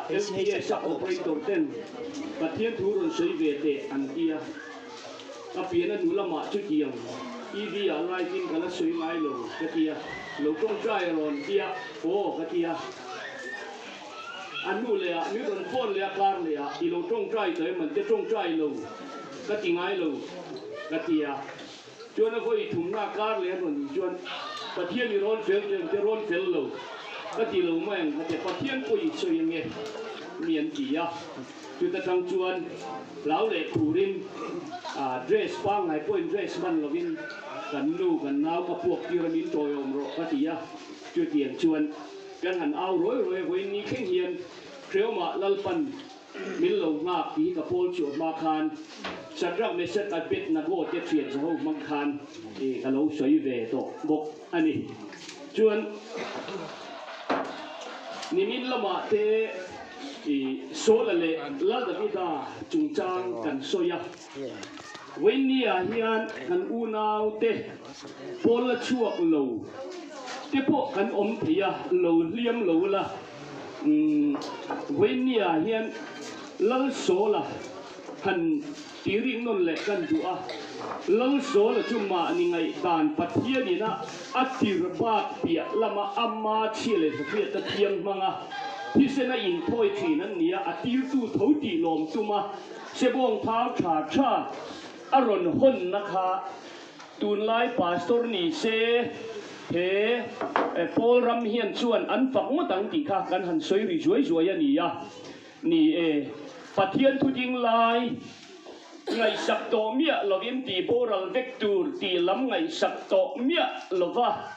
LPS a operator ten Pathian thu rawn sawi ve teh an ti a, ka pian a hnu lamah chutiang TV ah live in ka la sawi ngai lo ka ti a, lo tawngtai rawn ti a, aw ka ti a. A hnu leh ah min rawn phone leh a kar leh ah i lo tawngtai tawh em an ti a, tawngtai lo ka ti ngai lo ka ti a. Chuan a vawi thumna kar leh a rawn nih chuan Pathian i rawn fel teh ang te rawn fel lo ka ti lo mai ang ka ti a, Pathian pawh i sawi ange mi an ti a. Chuta tang chuan hlau leh khurin dress pangngai pawhin dress hman lovin kan nu kan nau ka puak tir a min tawiawm rawh ka ti a. Chutiang chuan kan han au rawi rawi a vawiin ni thleng hian Hreawmah Lalpan Min lo nghak tih hi ka pawl chhuah hma khan Shadrach, Meshach, Abednego te thian zaho hmang khan ka lo sawi ve tawh bawk a ni. Chuan nimin lamah te Saula leh Lal Davida chungchang kan sawi a, Vawinia hian kan unau te pawl la chhuak lo te pawh kan awm thei a, lo hliam lo la. Vawinia hian Lalsawla han tih rik nawn leh kan duh a, Lalsawla chu mahni ngaihdan Pathianin a a tir bak piah lama ama chhia leh hriat a thiang hmang a, thisen a inthawi thin an ni a, a tirtu tho tih lawm tum a, sebawng thau tha tha a rawn hawnna kha Tunlai pastor ni se he Paul ram hian chuan an fak ngawt ang tih kha kan han sawi ri zuai zuai a ni a. Ni e, Pathian thu ding lai ngaihsak tawh miah lovin tih boral vek tur tih lam ngaihsak tawh miah lova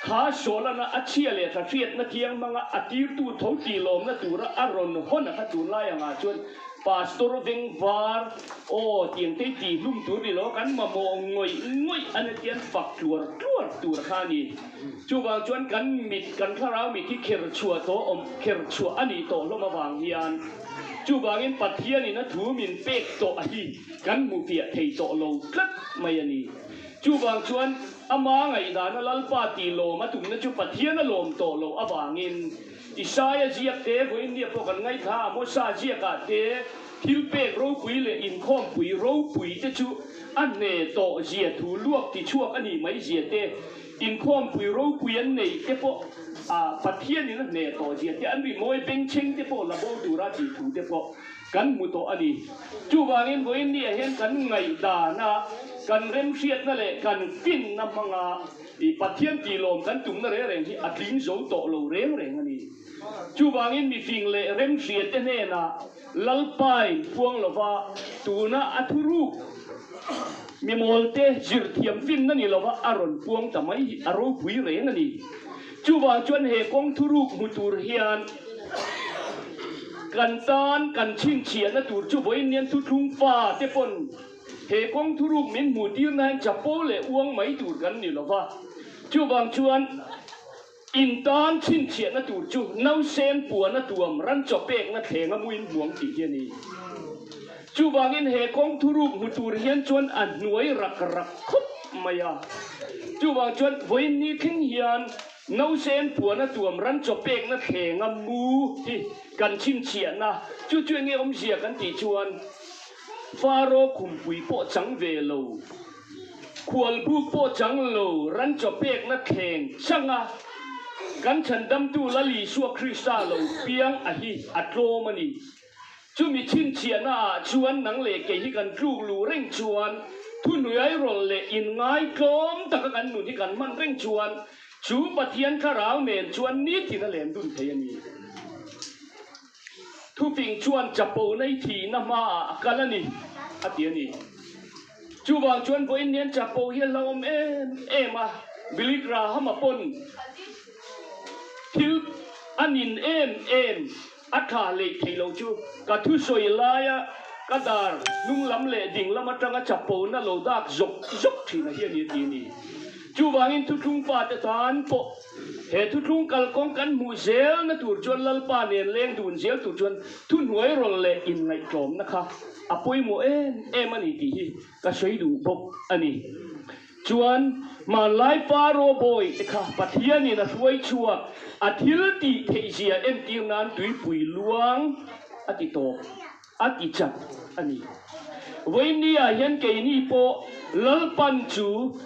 kha Solana a chhia leh tha hriatna thiang hmanga a tirtu tho tih lawmna tura a rawn hawn a kha tunlai angah chuan Pastor veng var aw tiang te tih hlum tur ni lo kan mamawh ngawih ngawih a ni tian fak tluar tluar tur kha a ni. Chuvang chuan kan mit kan thlarau mit hi kher chhuah tawh awm kher chhuah a nih tawh hlawm avang hian chuvangin Pathianin a thu min pek tawh a hi kan hmu fiah thei tawh lo tlat mai a ni. Chuvang chuan ama ngaihdana Lalpa tih lawm a tumna chu Pathian a lawm tawh loh avangin Isaia ziak te, vawiinnia pawh kan ngaithla a, Mosa ziakah te thil pek ropui leh inkhawmpui ropui te chu a hne tawh zia thu luak ti chhuak a nih mai zia te, inkhawmpui ropui an neih te pawh a Pathianin a hne tawh zia te, an rimawi bengchheng te pawh la bo tura tih thu te pawh Kan hmu tawh a ni. Chuvangin vawiinniah hian kan ngaihdana, kan remhriatna leh kan finna hmanga i Pathian tihlawm kan tumna reng reng hi a tling zo tawh lo reng reng a ni. Chuvangin mifing leh remhriate hnenah Lalpain puang lova tuna a thuruk mimawlte zirthiam finna ni lova a rawn puang ta mai hi a ropui reng a ni. Chuvang chuan he kawng thuruk hmu tur hian kan tan kan chhinchhiahna tur chu vawiin thuthlung fa te pawn he kawng thuruk min hmuh tir na hian chapo leh uang mai tur kan ni lova. Chuvang chuan in tan chhinchhiahna tur chu nausen puana tuam ran chaw pekna thlenga muin hmuang tih hi a ni. Chuvangin he kawng thuruk hmu tur hian chuan a hnuai rak rak khawp mai a. Chuvang chuan vawiin ni thleng hian nausen puana tuam ran chaw pekna thlenga mu hi kan chhinchhiahna chu chu enge awmzia kan tih chuan Faro khumpui pawh chang ve lo, khualbuk pawh chang lo ran chaw pekna thleng changa kan chhandamtu Lal Isua Krista lo piang a hi a tlawm a ni. Chumi chhinchhiahna ah chuan nang leh kei hi kan tluk luh reng chuan thuhnuai rawlh leh inngai tlawm taka kan nun hi kan hman reng chuan chu Pathian thlarau nen chuan nitin a len dun thei a ni. Thufing chuan chapo nei thihna hmaah a kal a ni, a ti a ni. Chuvang chuan vawiin nian chapo hi a hlauhawm em em a, Billy Graham-a pawn thil a nin em em. A tha leh thei lo chu ka thusawi laia ka dar hnung lam leh ding lam atanga chapona lo dak zawk zawk thin a hi a ni a ti a ni. Chuvangin thuthlung fate tan pawh he thuthlung kalkawng kan hmuh zelna tur chuan Lalpa nen leng dun zel tur chuan thuhnuai rawl leh inngaihtlawmna kha a pawimawh em em a ni tih hi ka sawi duh bawk a ni. Chuan hmanlai Faro bawi te kha Pathianin a hruai chhuak a thil tih theihzia entir nan tuipui luang a ti tawp a ti chat a ni. Vawiinniah hian keini pawh Lalpan chu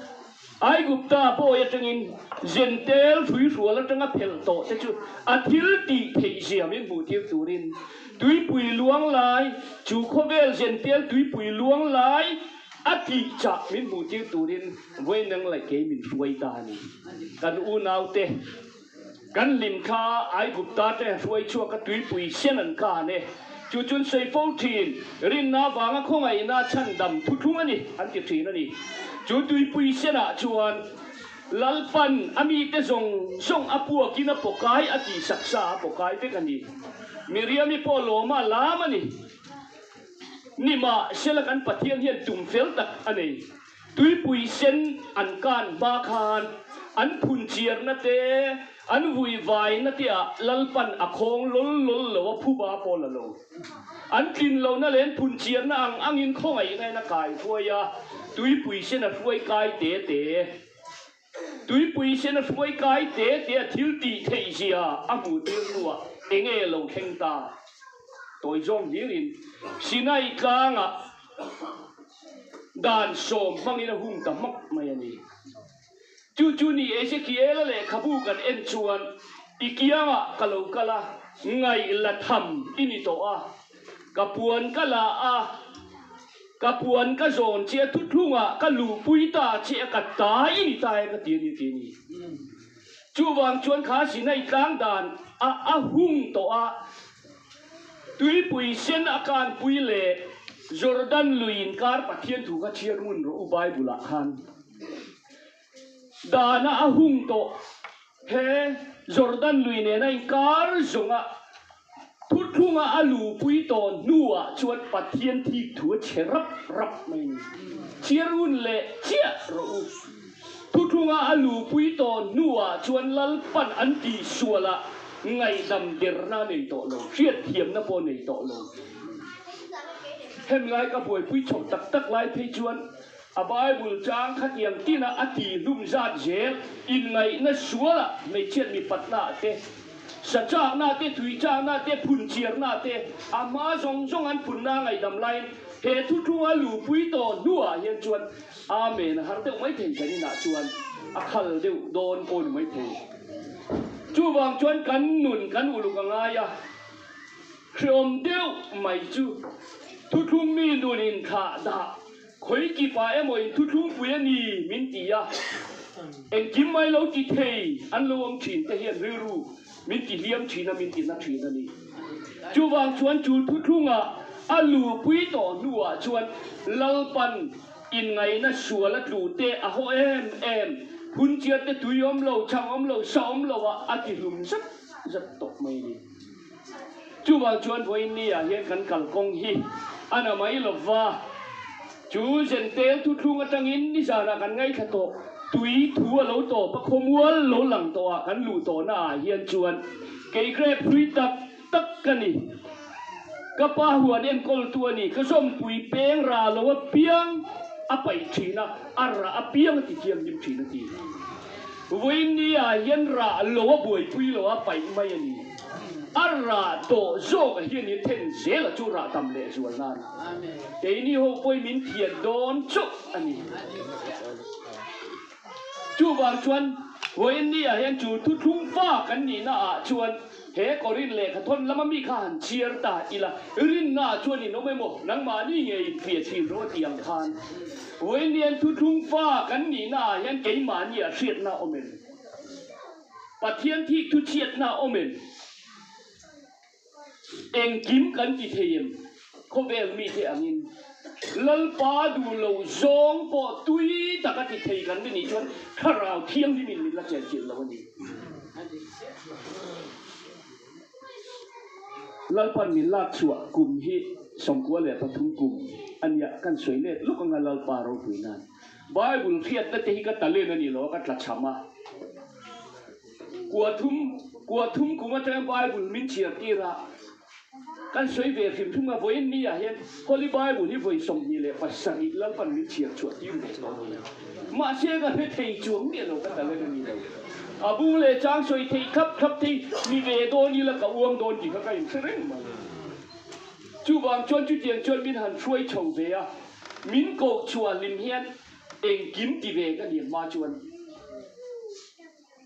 Aigupta bawi atangin Zentel hruihrual atanga phelh tawh te chu a thil tih theihzia min hmuhtir turin tuipui luang lai chu khawvel Zentel tuipui luang lai a tih chah min hmuhtir turin vawiin ang laih kei min hruai ta a ni. Kan unaute kan hlim kha Aigupta te hruai chhuak a tuipui sen an kan e. Chu chun sawi fo thin, rinna avanga khawngaihna chhandam thuthlung a ni an ti thin a ni. Chu tuipui senah chuan Lalpan a mite zawng zawng a puakin a pawkai a tihsak sa a pawkai vek a ni. Miriami pawh lawma lam a ni. Nimahsela kan Pathian hian tum fel tak a nei. Tuipui sen an kan hma khan an phunchiarna te, an vuivaina te ah Lalpan a khawng lawl lawl lo a phuba pawh la lo. An tlin lohna leh an phunchiarna ang angin khawngaihna in a kai hruai a, tuipui sen a hruai kai te te. Tuipui sen a hruai kai te te a thil tih theih zia a hmuh tir hnuah enge lo thleng ta? Tawi zawng hlirin Sinai tlangah Dan sawm hmangin a hung ta hmak mai a ni. Chu chu ni Ezekiel-a lehkhabu kan en chuan, I kiangah ka lo kal a, ngaih la tham i ni tawh a, ka puan ka la a, ka puan ka zawn che a, thuthlungah ka luhpui ta che a, ka ta i ni ta e ka ti a ni, a ti a ni. Chuvang chuan kha Sinai tlang dan a a hung tawh a, Tuipui sen a kanpui leh Jordan lui inkar Pathian thu kha chhiar ngun rawh u Bible ah khan dana a hung tawh he Jordan lui nena inkar zawnga thuthlunga a luhpui tawh hnuah chuan Pathian thik thu a chhe rap rap mai ni chhiar ngun leh chiah rawh u Thuthlunga a luhpui tawh hnuah chuan Lalpan an tihsualah ngaihdam derna a nei tawh lo, hriatthiamna pawh a nei tawh lo. Hemi lai ka buaipui chhoh tak tak lai phei chuan a Bible chang khatiang tina a tihhlum zat zel inngaihna sualah hmeichhiat mipatnaah te, sachaknaah te, tuichaknaah te, phunchiarnaah te, a hma zawng zawng an phunna a ngaihdam laiin he thuthlunga luhpui tawh hnuah hian chuan Amen, a har deuh maithei kan inah chuan a khal deuh dawn pawh ni maithei. Chuvang chuan kan nun kan uluk a ngai a, hreawm deuh mai chu thuthlung mi nun inthlah dah khawi kipah emaw in thuthlungpui a ni min ti a, engkim mai lo ti thei an lo awm thin te hian rilru min ti hliam thin a, min ti na thin a ni. Chuvang chuan chu thuthlungah a luhpui tawh hnuah chuan Lalpan Inngaihna sual a tlu te a haw em em, phunchiar te tui awm lo, chhang awm lo, sa awm lo ah a ti hlum zat zat tawh mai a ni. Chuvang chuan vawiin ni ah hian kan kalkawng hi a na mai lo va, chu Zentel thuthlung atangin nizanah kan ngaithla tawh, tui thu a lo tawp a, khawmual lo lang tawh ah kan luh tawhna ah hian chuan kei grep hlui tak tak ka ni. Ka pa huan enkawltu a ni. Ka zawmpui peng ra lo apiang a paih thin a, a rah apiang a ti thianghlim thin a ti. Vawiin ni ah hian rah lo a buaipui lo a paih mai a ni. A rah tawh zawk a hian i then zel a chu rah tam leh zual nan. Keini ho pawhin min thian dawn chauh a ni. Chuvang chuan vawiin ni ah hian chu thuthlung fa kan nihna ah chuan he Korin lehkha thawn lama mi kha han chhiar ta ila, rinna ah chuan in awm emaw nangmahni nge in fiah chhin rawh tih ang khan vawiin ni hian thuthlung fa kan nihna ah hian keimahni ah hriatna a awm em? Pathian thik thu chhiatna a awm em? Engkim kan ti thei em? Khawvel mite angin Lalpa duh lo zawng pawh tui taka ti thei kan ni nih chuan Thlarau Thianghlimin min la chenchilh lo a ni. Lalpan min lak chhuah kum hi 93 kum a nia, kan sawi let lawk anga Lalpa ropui nan. Bible hriatna te hi ka talent a ni lo a, ka tlachham a. Kua thum, kua thum kum atanga Bible min chhiar tir a. Kan sawi ve hrim hrim a, vawiin ni ah hian Holy Bible hi vawi 27 Lalpan min chhiar chhuah tir ve tawh a ni. Mahse ka hre thei chuang miah lo, ka talent a ni lo. A bung leh chang sawi theih thlap thlap thei ni ve dawn ila ka uang dawn tih kha ka inhre reng mai. Chuvang chuan chutiang chuan min han hruai chho ve a, min koh chhuah hlim hian engkim ti ve ka ni hma chuan.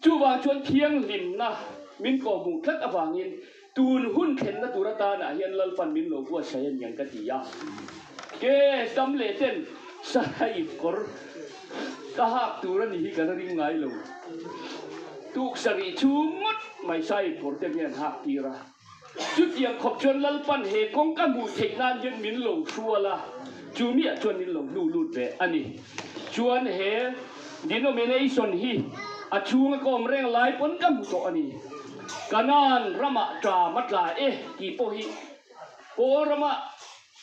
Chuvang chuan thianghlimna min kawhhmuh tlat avangin tun hun thlenna tur atanah hian Lalpan min lo buatsaih a niang ka ti a. Ke dam leh ten sahip kawr ka hak tur a ni hi ka la ring ngai lo. Tuk sarih chhung ngawt mai sahip kawr te hian hak tir a. Chutiang khawp chuan Lalpan he kawng ka hmuh theih nan hian min lo hrual a, chu miah chuan min lo hnu lut ve a ni. Chuan he denomination hi a chhunga ka awm reng lai pawn ka hmu tawh a ni. Kanaan ramah ṭam a tla e tih pawh hi Paul rama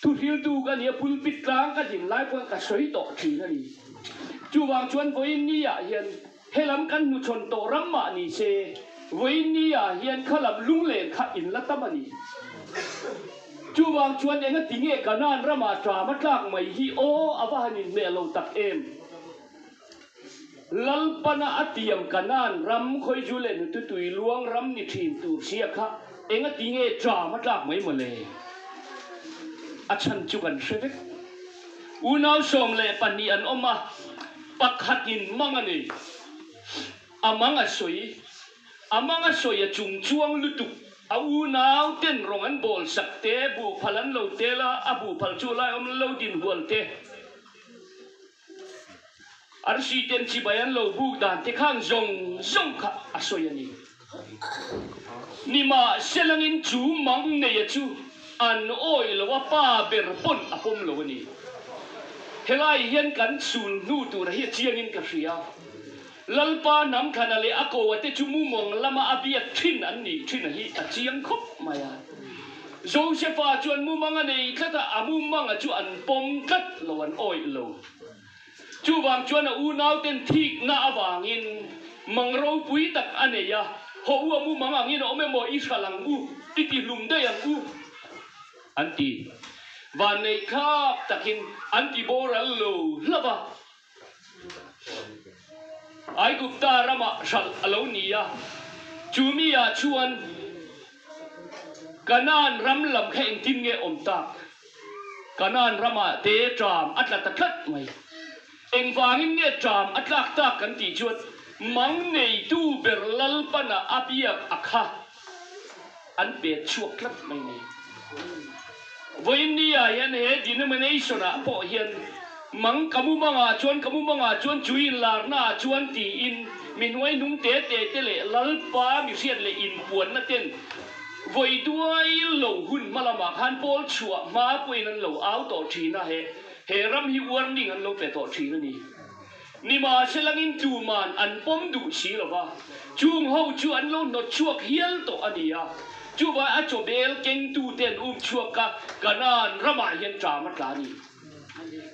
thuhriltu ka nia pulpit tlang ka din lai pawn ka sawi tawh ṭhin a ni. Chuvang chuan vawiin ni ah hian Helam kan hnuchhawn tawh ram mah ni se, vawiin ni ah hian khalam lunglen kha in la tam a ni. Chuvang chuan enga ti nge Kanaan ramah ṭam a tlak mai hi aw a va han inhmeh lo tak em? Lalpana a tiam Kanaan ram khawiju leh hnutu tui luang ram ni ṭhin tur sia kha enga ti nge ṭam a tlak mai mawle? A chhan chu kan hre vek. Unau 12 an awm a. Pakhatin mang a nei. A mang a sawi. A mang a sawi a chung chuang lutuk. A unau ten rawng an bawl sak te, buhphal an lo tel a, a buhphal chu lai awm lo din hual te. Arsi ten chibai an lo buk dan te khan zawng zawng kha a sawi a ni. Nimahselangin chu mang neia chu an awih lo a, pa ber pawn a pawm lo a ni. Helai hian kan chhul hnu tura hi a chiangin ka hria. Lalpa hnamthlana leh a koa te chu mumawng lama a biak thin an nih thin a hi a chiang khawp mai a. Josefa chuan mumang a nei tlat a, a mumanga chu an pawm tlat lo, an awih lo. Chuvang chuan a unauten thikna avangin mang ropui tak a nei a, Haw u a mu mang angin a awm emaw i hral ang u, i ti hlum daih ang u, an ti. Vanneih thlak takin an ti boral lo hlauh a. Aigupta ramah hralh a lo ni a, chu mi ah chuan Kanaan ram lam kha engtin nge awm tak? Kanaan ramah te ṭam a tla ta tlat mai. Engvangin nge ṭam a tlak tak kan tih chuan mang neitu ber Lalpana a biak a kha an pet chhuak tlat mai ni. Vawiin ni ah hian he denomination ah pawh hian mang ka mumangah chuan ka mumangah chuan chu inlarna ah chuan tiin mi hnuaihnung te te te leh Lalpa mihriat leh inpuanna ten vawi duai lo hun hma lamah khan pawl chhuah hma pawhin an lo au tawh thin a, he he ram hi warning an lo pe tawh thin a ni. Nimahselangin tuman an pawm duh si lo va, chung ho chu an lo hnawt chhuak hial tawh a ni a. Chuvai a chawbel kengtute an um chhuak a, Kanaan ramah hian ṭam a tla a ni.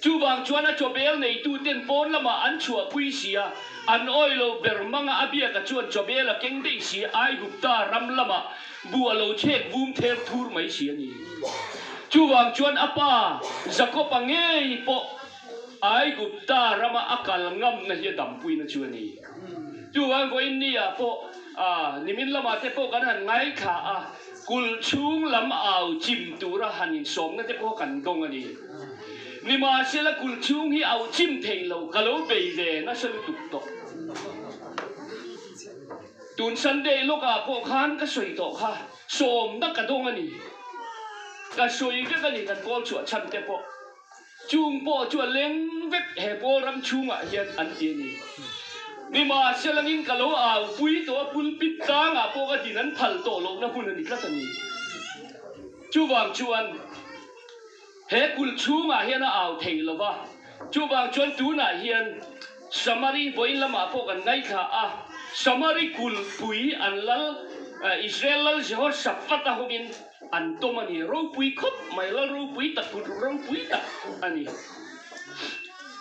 Chuvang chuan a chawbel neituten pawn lamah an chhuahpui si a, an awih lo ber manga a biaka chuan chawbel a keng daih si, Aigupta ram lamah buh a lo chhek vum ther thur mai si a ni. Chuvang chuan a pa Jakob-a ngei pawh Aigupta rama a kal ngamna hi a dampuina chu a ni. Chuvang vawiin ni ah pawh nimin lamah te pawh kan han ngaithla a, kulh chhung lam au chim tura han insawmna te pawh kan dawng a ni. Nimahsela kulh chhung hi au chim theih loh ka lo bei ve nasa lutuk tawh. Tun Sunday lawkah pawh khan ka sawi tawh kha, sawmna ka dawng a ni. Ka sawi vek a ni kan kawl chhuah chhan te pawh. Chung pawh chu a leng vek he pawl ram chhungah hian an ti a ni. Nimahselangin ka lo aupui tawh a, pulpit tlangah pawh ka din an phal tawh lohna hmun a ni tlat a ni. Chuvang chuan he kulh chhungah hian a au thei lo va, chuvang chuan tunah hian Samari vawiin lamah pawh kan ngaithla a, Samari kulhpui an lal Israel lal Jehoshaphat-a hovin An tawm a ni. Ropui khawp mai, lal ropui tak, kut ropui tak a ni.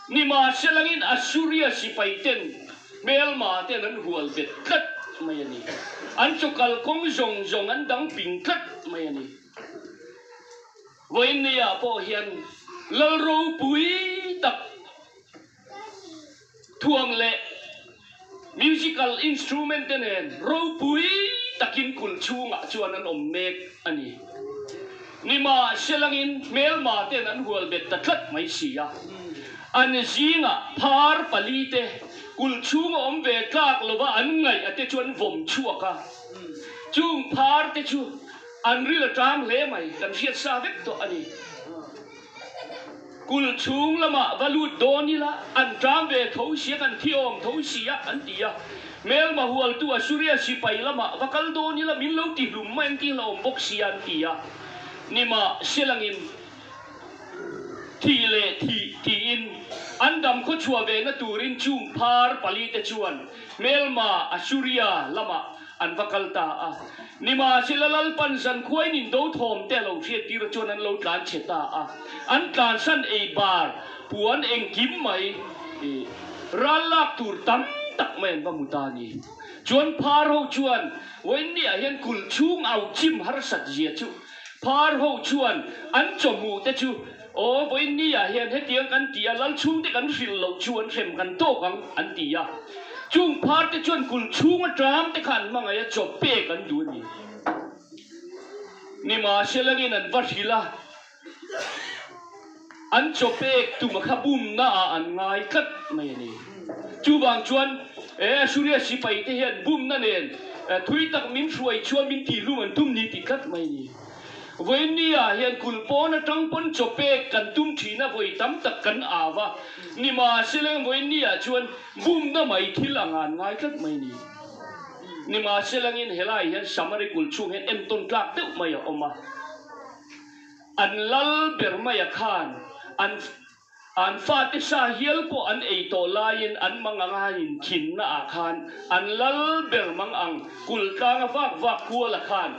Nimahselangin Assuria sipaiten hmelma ten an hual bet tlat mai a ni. An chawkal kawng zawng zawng an dang ping tlat mai a ni. Vawiinniah pawh hian Lal ropui tak thuam leh musical instrument te nen ropui takin kulh chhungah chuan an awm mek a ni. Nimahselangin hmelma ten an hual bet ta tlat mai si a. An zingah phar pali te kulh chhunga awm ve tlak lova an ngaih a te chu an vawm chhuak a. Chung phar te chu An ril a tang hle mai, kan hriat sa vek tawh a ni. Kulh chhung lamah va lut dawn ila, an tang ve tho sia, kan thi awm tho sia an ti a. Hmelma hualtu Assuria sipai lamah va kal dawn ila, min lo ti hlum mai an ti hlauhawm bawk sia an ti a. Nimahselangin thih leh thih tiin an dam khaw chhuah ve na turin chung phar palite chuan hmelma Assuria lamah An va kal ta a. Nimahsela Lalpan zankhuain indo thawm te a lo hriattir chuan an lo tlan chhe ta a. An tlansan ei bar puan engkim mai i ral lak tur tam tak mai an va hmu ta a ni. Chuan phar ho chuan Vawiinniah hian kulh chhung au chim harsat zia chu phar ho chuan an chawhmuh te chu Aw, vawiinniah hian hetiang kan ti a, lal chhungte kan hrilh loh chu an hrem kan tawk ang, an ti a. Chung pharte chuan kulh chhung atang te kha an hmangaih a, chaw pek an duh a ni. Nimahselangin an va hrilh a, an chaw pek tuma kha bumna ah an ngai tlat mai a ni. Chuvang chuan e Assuria sipai te hian bumna nen thui tak min hruai chuan min tihlum an tum ni ti tlat mai a ni. Vawiinniah hian kulh pawn atang pawn chaw pek kan tum thin a, vawi tam tak kan au a, nimahsela vawiinniah chuan bumna mai thil a ngan ngai tlat mai ni. Nimahselangin helai hian Samari kulh chhung hian entawn tlak deuh mai a awm a, an lal ber maia khan an An fate sa hial pawh an ei tawh laiin an mang anga han inkhinna ah khan an lal ber mang ang kulh tlanga vak vak kuala khan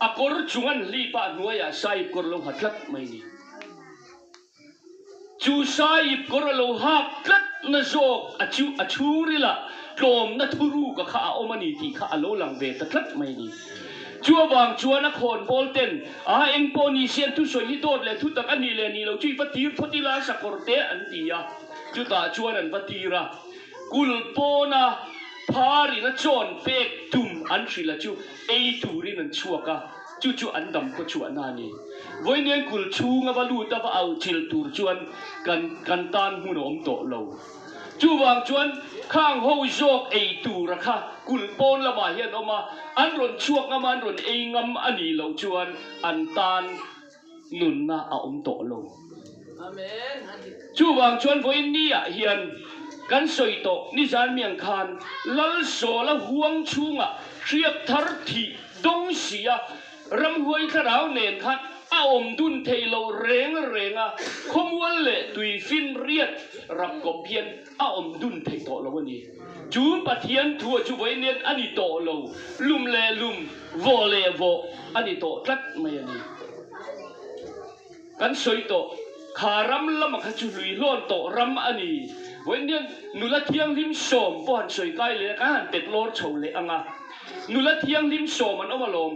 a kawr chung an hlip ah hnuaiah saip kawr lo ha tlat mai ni. Chu saip kawr a lo hak tlat na zawk a chu a chhungril ah tlawmna thuruk a kha a awm a ni tih kha a lo lang ve ta tlat mai ni. Chu avang chuan a khawnbawl ten, A eng pawh ni sian thusawi hi dawt leh thutak a nih leh nih loh chu i va tir phawt ila a sakawr te an ti a. Chutah chuan an va tir a, kulh pawna pharin a chawn pek tum an hrilh a chu ei turin an chhuak a, chu chu an dam khaw chhuahna a ni. Vawiin kulh chhunga va lut a va auhchilh tur chuan kan kan tan hmun a awm tawh lo. Chuvang chuan khang ho zawk ei tura kha kulh pawn lamah hian awm a, an rawn chhuak ngam a, an rawn ei ngam a nih loh chuan an tan nunna a awm tawh lo. Chuvang chuan vawiin niah hian kan sawi tawh nizan miang khan Lalsawla huang chhungah hriak thar thih dawng si a, Ramhuai thlarau nen khan a awm dun thei lo reng reng a, khawmual leh tui finriat rap kawp hian a awm dun thei tawh lo a ni. Chu Pathian thua chu vawi nen a ni tawh lo, lum leh lum, vawh leh vawh a ni tawh tlat mai a ni. Kan sawi tawh, kha ram lama kha chu lui hlawn tawh ram a ni. Vawiin hian nula thianghlim sawm pawh han sawi kai leh a, kan han pet lawr chho leh ang a. Nula thianghlim sawm an awm alawm.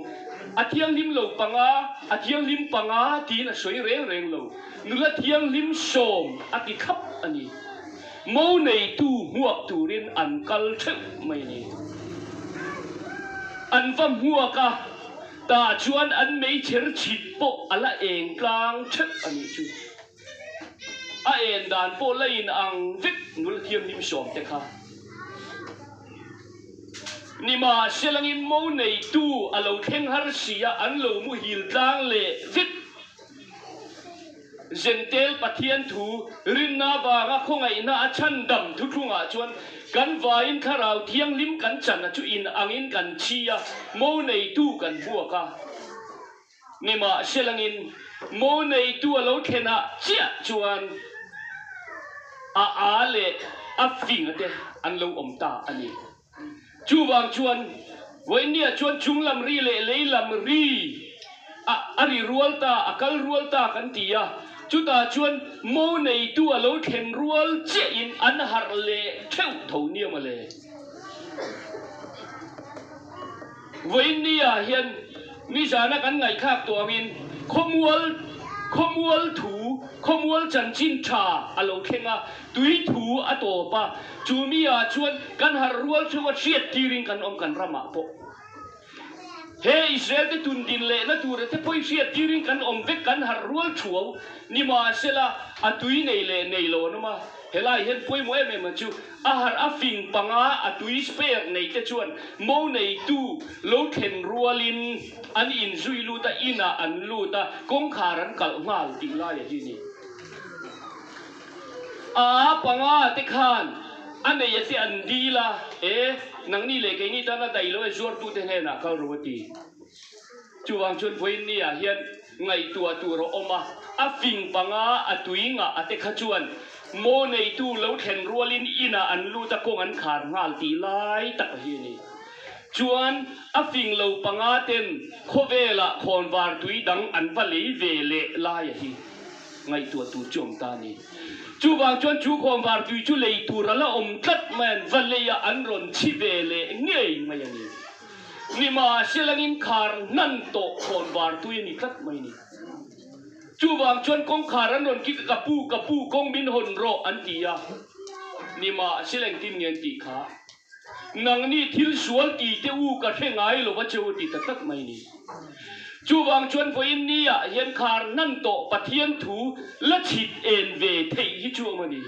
A thianghlim lo panga, a thianghlim panga tiin a sawi reng reng lo. Nula thianghlim sawm a ti thlap a ni. Mo neitu hmuak turin an kal theuh mai a ni. An va hmuak a. Tah chuan an meichher chhit pawh a la eng tlang theuh a nih chu. A en dan pawh la in ang vek nula thianghlim sawm te kha. Nimahselangin mo neitu a lo thleng har si a, an lo muhil tlang leh vek. Zentel Pathian thu rinna avanga khawngaihna a chhandam thuthlungah chuan kan vaiin Thlarau Thianghlim kan chan a chu in angin kan chhi a, mo neitu kan hmuak a. Nimahselangin mo neitu a lo thlenah chiah chuan a a leh a finga te an lo awm ta a ni. Chuvang chuan vawiinniah chuan chung lam ri leh lei lam ri a a ri rual ta, a kal rual ta kan ti a. Chutah chuan mo neitu a lo thlen rual chiahin an harh leh theuh tho nia mawle. Vawiinniah hian nizana kan ngaihthlak tawh angin. Khawmual khawmual thu, khawmual chanchin tha a lo thleng a, tui thu a tawp a, chu mi ah chuan kan harh rual theuh a hriat tirin kan awm kan ramah pawh. He Israel te tun din lehna tura te pawh i hriat tirin kan awm vek kan harh rual thuau nimahsela a tui nei leh nei lo an awm a, helai hian pawimawh em em ang chu a harh a fing panga a tui spare nei te chuan mo neitu lo thlen rualin an inzui lut a, inah an lut a, kawngkhar an kalh nghal tih laia hi a ni. A panga te khan a nei a te an dil a, E, nangni leh keini tan a daih lo e, zuartute hnenah kal ro a ti. Chuvang chuan vawiin ni ah hian ngaihtuah tur a awm a, a fing panga a tui ngah a te kha chuan mo neitu lo thlen rualin inah an lut a kawng an khar nghal tih lai tak hi a ni. Chuan a fing lo panga ten khawvelah khawnvar tui dang an va lei ve leh lai a hi. Ngaihtuah tur chu awm ta a ni. Chuvang chuan chu khawnvar tui chu lei tur a la awm tlat mai an va lei a, an rawn chhi ve leh ngei mai a ni. Nimahselangin khar hnan tawh khawnvar tui a ni tlat mai a ni. Chuvang chuan kawngkhar an rawn kik a, ka pu, ka pu, kawng min hawn rawh an ti a. Nimahsela engtin nge an tih kha? Nangni thil sual ti te u ka hre ngai lo va cheu a ti ta tlat mai ni. Chuvang chuan vawiin ni ah hian khar hnan tawh Pathian thu la chhit en ve theih hi chu awm a ni.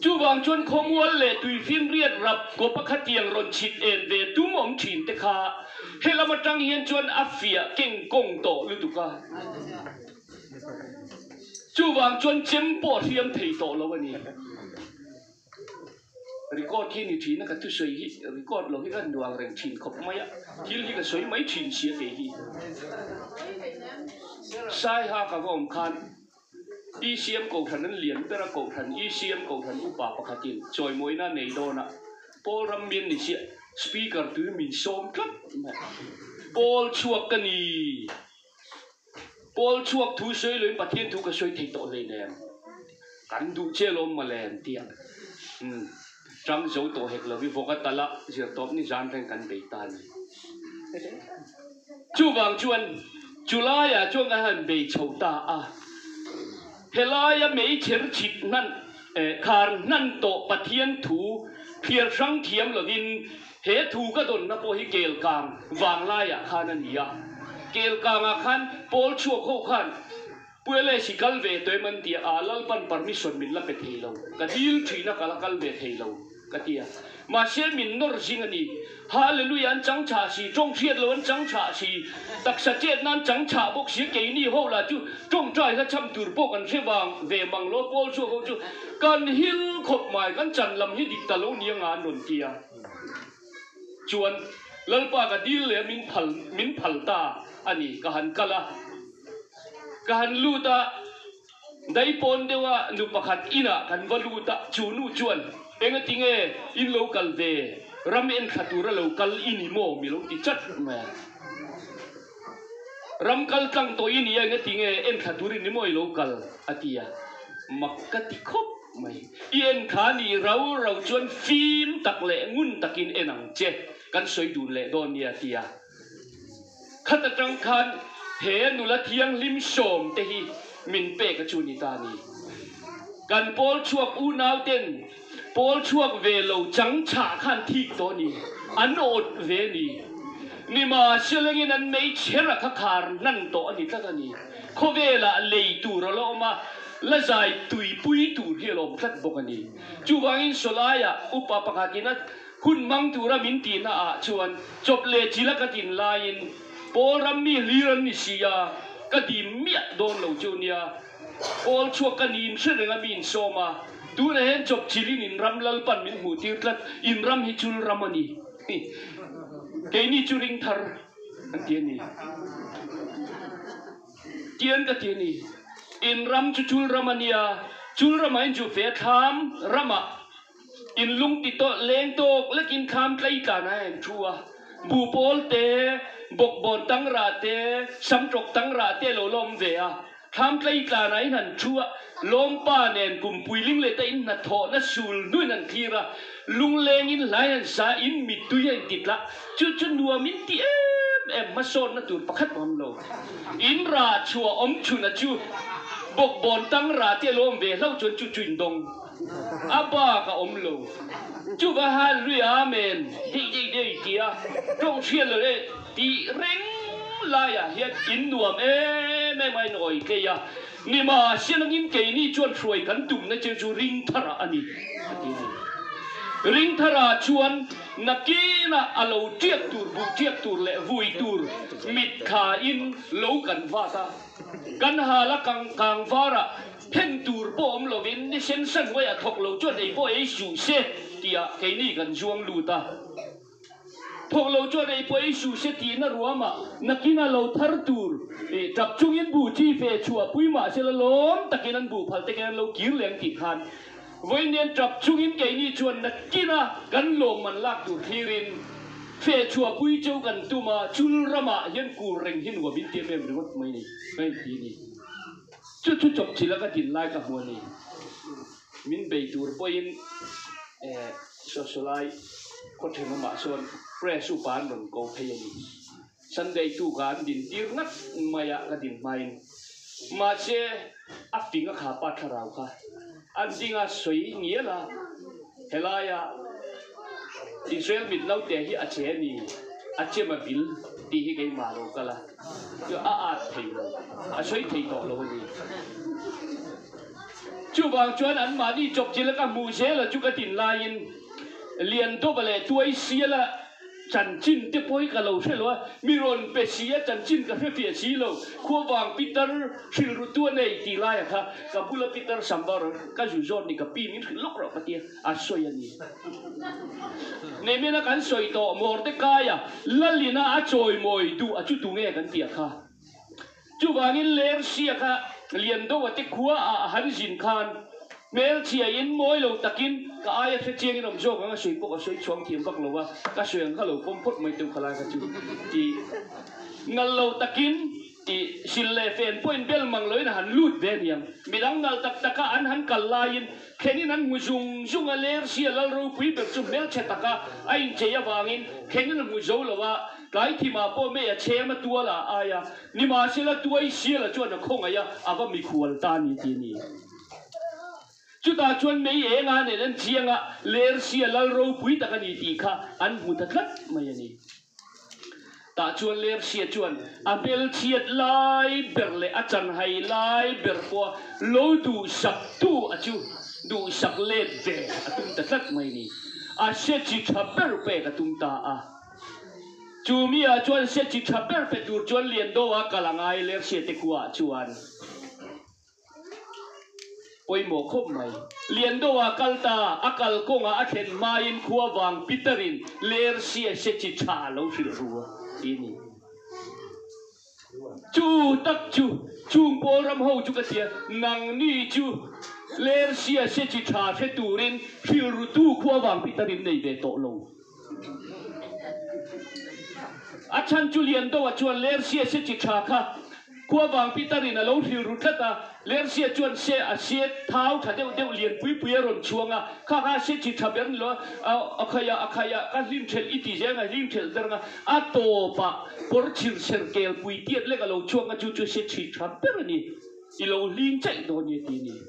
Chuvang chuan khawmual leh tuifinriat rap kawp a khatiang rawn chhit en ve tum awm thin te kha helam atang hian chuan a fiah keng kawng tawh lutuk a. Chuvang chuan chem pawh a hriam thei tawh lo a ni. Record hi ni thin a ka thusawi hi record lo hi ka nuang reng thin khawp mai a, thil hi ka sawi mai thin sia kei hi. Saiha ka va awm khan ECM Kohhran an lian ber a, Kohhran ECM Kohhran upa pakhatin chawimawina nei dawn a, Paul ram mian ni chiah Speaker tui min sawm tlat mai a, Paul chhuak ka ni. Paul chhuak thu sawi loin Pathian thu ka sawi thei tawh hleinem. Kan duh che lawm mawle an ti a. Umm, tang zo tawh hek lo i vawk a tal a, zirtawp ni zan reng kan bei ta a ni. Chuvang chuan chulaiah chuan kan han bei chho ta a. Helaia meichher chhit hnan, khar hnan tawh Pathian thu thliar hrang thiam lovin He thu ka dawnna pawh hi Kelkang vanglaiah khan a ni a. Kelkangah khan Paul chhuak ho khan Puele si kal ve tawh em an ti a, aa Lalpan permission min la pe thei lo, ka dil thin a ka la kal ve thei lo ka ti a. Mahse min nawr zing a ni. Hallelujah an chang chhah si, tawng hriat lo an chang chhah si, taksa chetna an chang chhah bawk si, keini ho lah chu tawngtai hla cham tur pawh kan hre vang ve mang lo, Paul chhuak ho chu kan hil khawp mai, kan chan lam hi dik ta lo nia nga an rawn ti a. Chuan Lalpa ka dil leh a min phal min phal ta a ni ka han kal a, ka han lut a, daipawn deuha nu pakhat inah kan va lut a, chu nu chuan engati nge in lo kal ve, ram en thla tura lo kal i ni maw mi lo ti chat mai a, ram kal tlang tawh i ni a engati nge en thla tur i ni maw i lo kal a ti a, mak ka ti khawp. Mai. I en kha nih rau rau chuan fim tak leh ngun takin en ang che, kan sawi dun leh dawn nia tia. Khat atang khan he nula thianghlim sawm te hi min pek a chu ni ta ni. Kan pawl chhuak unau ten pawl chhuak ve lo chang chhah khan thik tawh ni, an awt ve ni. Nimahselangin an meichher a kha khar hnan tawh a ni tlat a ni. Khawvelah lei tur a la awm a, la zai tuipui tur hi a la awm tlat bawk a ni. Chuvangin Sawlaiah upa pakhatin a hun hmang tura min tihna ah chuan chawp leh chila ka tin laiin Paul ram mi hlir an ni si a, ka dim miah dawn lo chu nia. Paul chhuak ka niin hre reng a mi insawm a, tunah hian chawp chilin in ram Lalpan min hmuh tir tlat, in ram hi chul ram a ni. Keini chu ring thar. An ti a ni. Tian ka ti a ni. In ram chu chul ram a nia, chul ramah in chu fe thlam ramah in lung ti tawh leng tawk lekin thlam tlei tlan a en thu a. Buhpawl te, bawkbawn tangrah te, samtawk tangrah te a lo la awm ve a. Thlam tlei tlanah in han thu a, lawmpa nen kum puiling leh te in hnathawhna sul hnuin an thlir a, lunglengin hlai an sa in mittui a inti tla, chu chu nuam in ti em. em hmasawnna tur pakhat a awm lo. In rah chhuah awm chhuna chu bawkbawn tang rah te a lo awm ve hlauh chuan chu chu in dawng a bak a awm lo. Chuva Hallelujah Amen dei dei dei tia tawng hriat lo leh tih reng laiah hian in nuam em em a in awi tlei a. Nimahselangin keini chuan hruai kan tumna che chu ringtharah a ni, a ti a ni. Ringtharah chuan nakinah a lo tiak tur, buh tiak tur leh vui tur mitthlain lo kan vat a. Kan hal a kang kang varah phen tur pawh awm lovin ni sen san hnuaiah thawk lo chuan ei pawh ei suh se tiah keini kan zuang lut a. Thawk lo chuan ei pawh ei suh se tihna ruamah nakin a lo thar tur tap chungin buh chi fe chhuah pui mah sela lawm takin an buh phal te khan an lo kir leh ang tih khan vawiin tap chungin keini chuan nakina kan lawmman lak tur thlirin fe chhuah pui cheu kan tum a, chul ramah hian kur reng hi nuam in ti em em ringawt mai ni ka inti a ni. Chu chu chawpchilh a ka din lai ka hmu a ni. Min bei tur pawhin Sawsawlai khaw thenawmah sawn press upa an rawn ko phei a ni. Sunday tuka an din tir ngat mai a ka din hmain. Mahse a fing a kha pa thlarau kha an ding a sawi ngial a, helaia Israel mit naute hi a che a ni, a chem a bil tih hi keimah lo kal a, chu a at thei lo, a sawi thei tawh lo a ni. Chuvang chuan anmahni chawpchilh a ka hmuh zel a chu ka tin laiin Liandova leh Tuaisiala chanchin te pawh hi ka lo hre lo a, mi rawn pe si a chanchin ka hre fiah si lo. Khuavang Pitar hrilhrutu a nei tih laia kha ka bula Pitar Sambar ka zu zawt ni ka pi min hrilh lawk rawh ka tia a sawi a ni. Nehmena kan sawi tawh Mordekaia Lalina a chawimawi duh a chu tunge kan tih a kha. Chuvangin Lersia kha Liandoa te khua ah a han zin khan hmelchhia in mawi lo takin ka aia hre chiang in awm zawk ang a sawi pawh ka sawi chhuang thiam vak lo a, ka sawi ang kha lo pawm phawt mai teuh khalai kha chu tih nal lo takin tih sil leh fen pawhin bel mang loin a han lut ve aniang. Midang nal tak taka an han kal laiin thlenin an hmu zung zung a, Lersia lal ropui ber chu hmelchhe taka a inchei avangin thlenin a hmu zo lo a, Tlai thimah pawh mei a chhem a tual a ai a, nimahsela tuai siala chuan a khawngaih a, a va mikhual ta a ni ti a ni. Chutah chuan mei enga nen an chiang a, Lersia lal ropui tak a ni tih kha an hmu ta tlat mai a ni. Tah chuan Lersia chuan a hmelchhiat lai ber leh a chanhai lai ber pawha lo duhsaktu a chu duhsak let ve a tum ta tlat mai a ni. A hre chi tha ber pek a tum ta a. Chu mi ah chuan se chi tha ber pe tur chuan Liando a kal a ngai Lersia te khua ah chuan pawimawh khawp mai. Liando a kal ta, a kal kawng ah a thlen hma in khua vang Peter in Lersia se chi tha a lo hrilh ru a ti a ni. Chu tak chu chung pawl ram ho chu ka tia, nangni chu Lersia se chi tha hre turin hrilh ru tu khua vang Peter in nei ve tawh lo. A chhan chu Liandoa chuan Lersia se chi tha kha Khuavang Peter-in a lo hril ru tlat a, Lersia chuan se a se thau tha deuh deuh lian pui pui a rawn chhuang a, kha kha se chi tha ber ni lo a, a khai a, a khai a, ka hlim thelh i ti zel a, hlim thelh ber ang a, a tawpah kawr chhir ser kel pui tiat lek a lo chhuak a, chu chu se chi tha ber a ni. I lo hling chaih dawn nia ti a ni.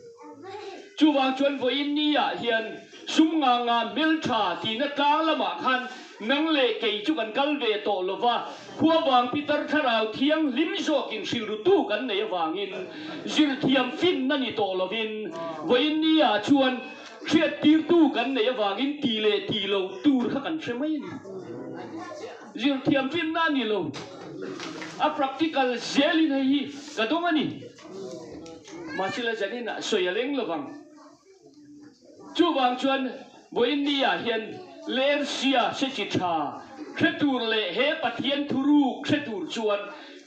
Chuvang chuan vawiin ni ah hian sum nga nga hmeltha tihna tlang lamah khan nang leh kei chu kan kal ve tawh lo va, khuavang Pitar thlarau thianghlim zawkin hrilhrutu kan nei avangin zirthiam finna ni tawh lovin vawiin ni ah chuan hriattirtu kan nei avangin ti leh ti lo tur kha kan hre mai a ni. Zirthiam finna a ni lo, a practical zelin hei hi ka dawng a ni. Mahsela zanin ah sawi a leng lovang. Chuvang chuan vawiin ni ah hian Lersia se chi tha hre tur leh he Pathian thuruk hre tur chuan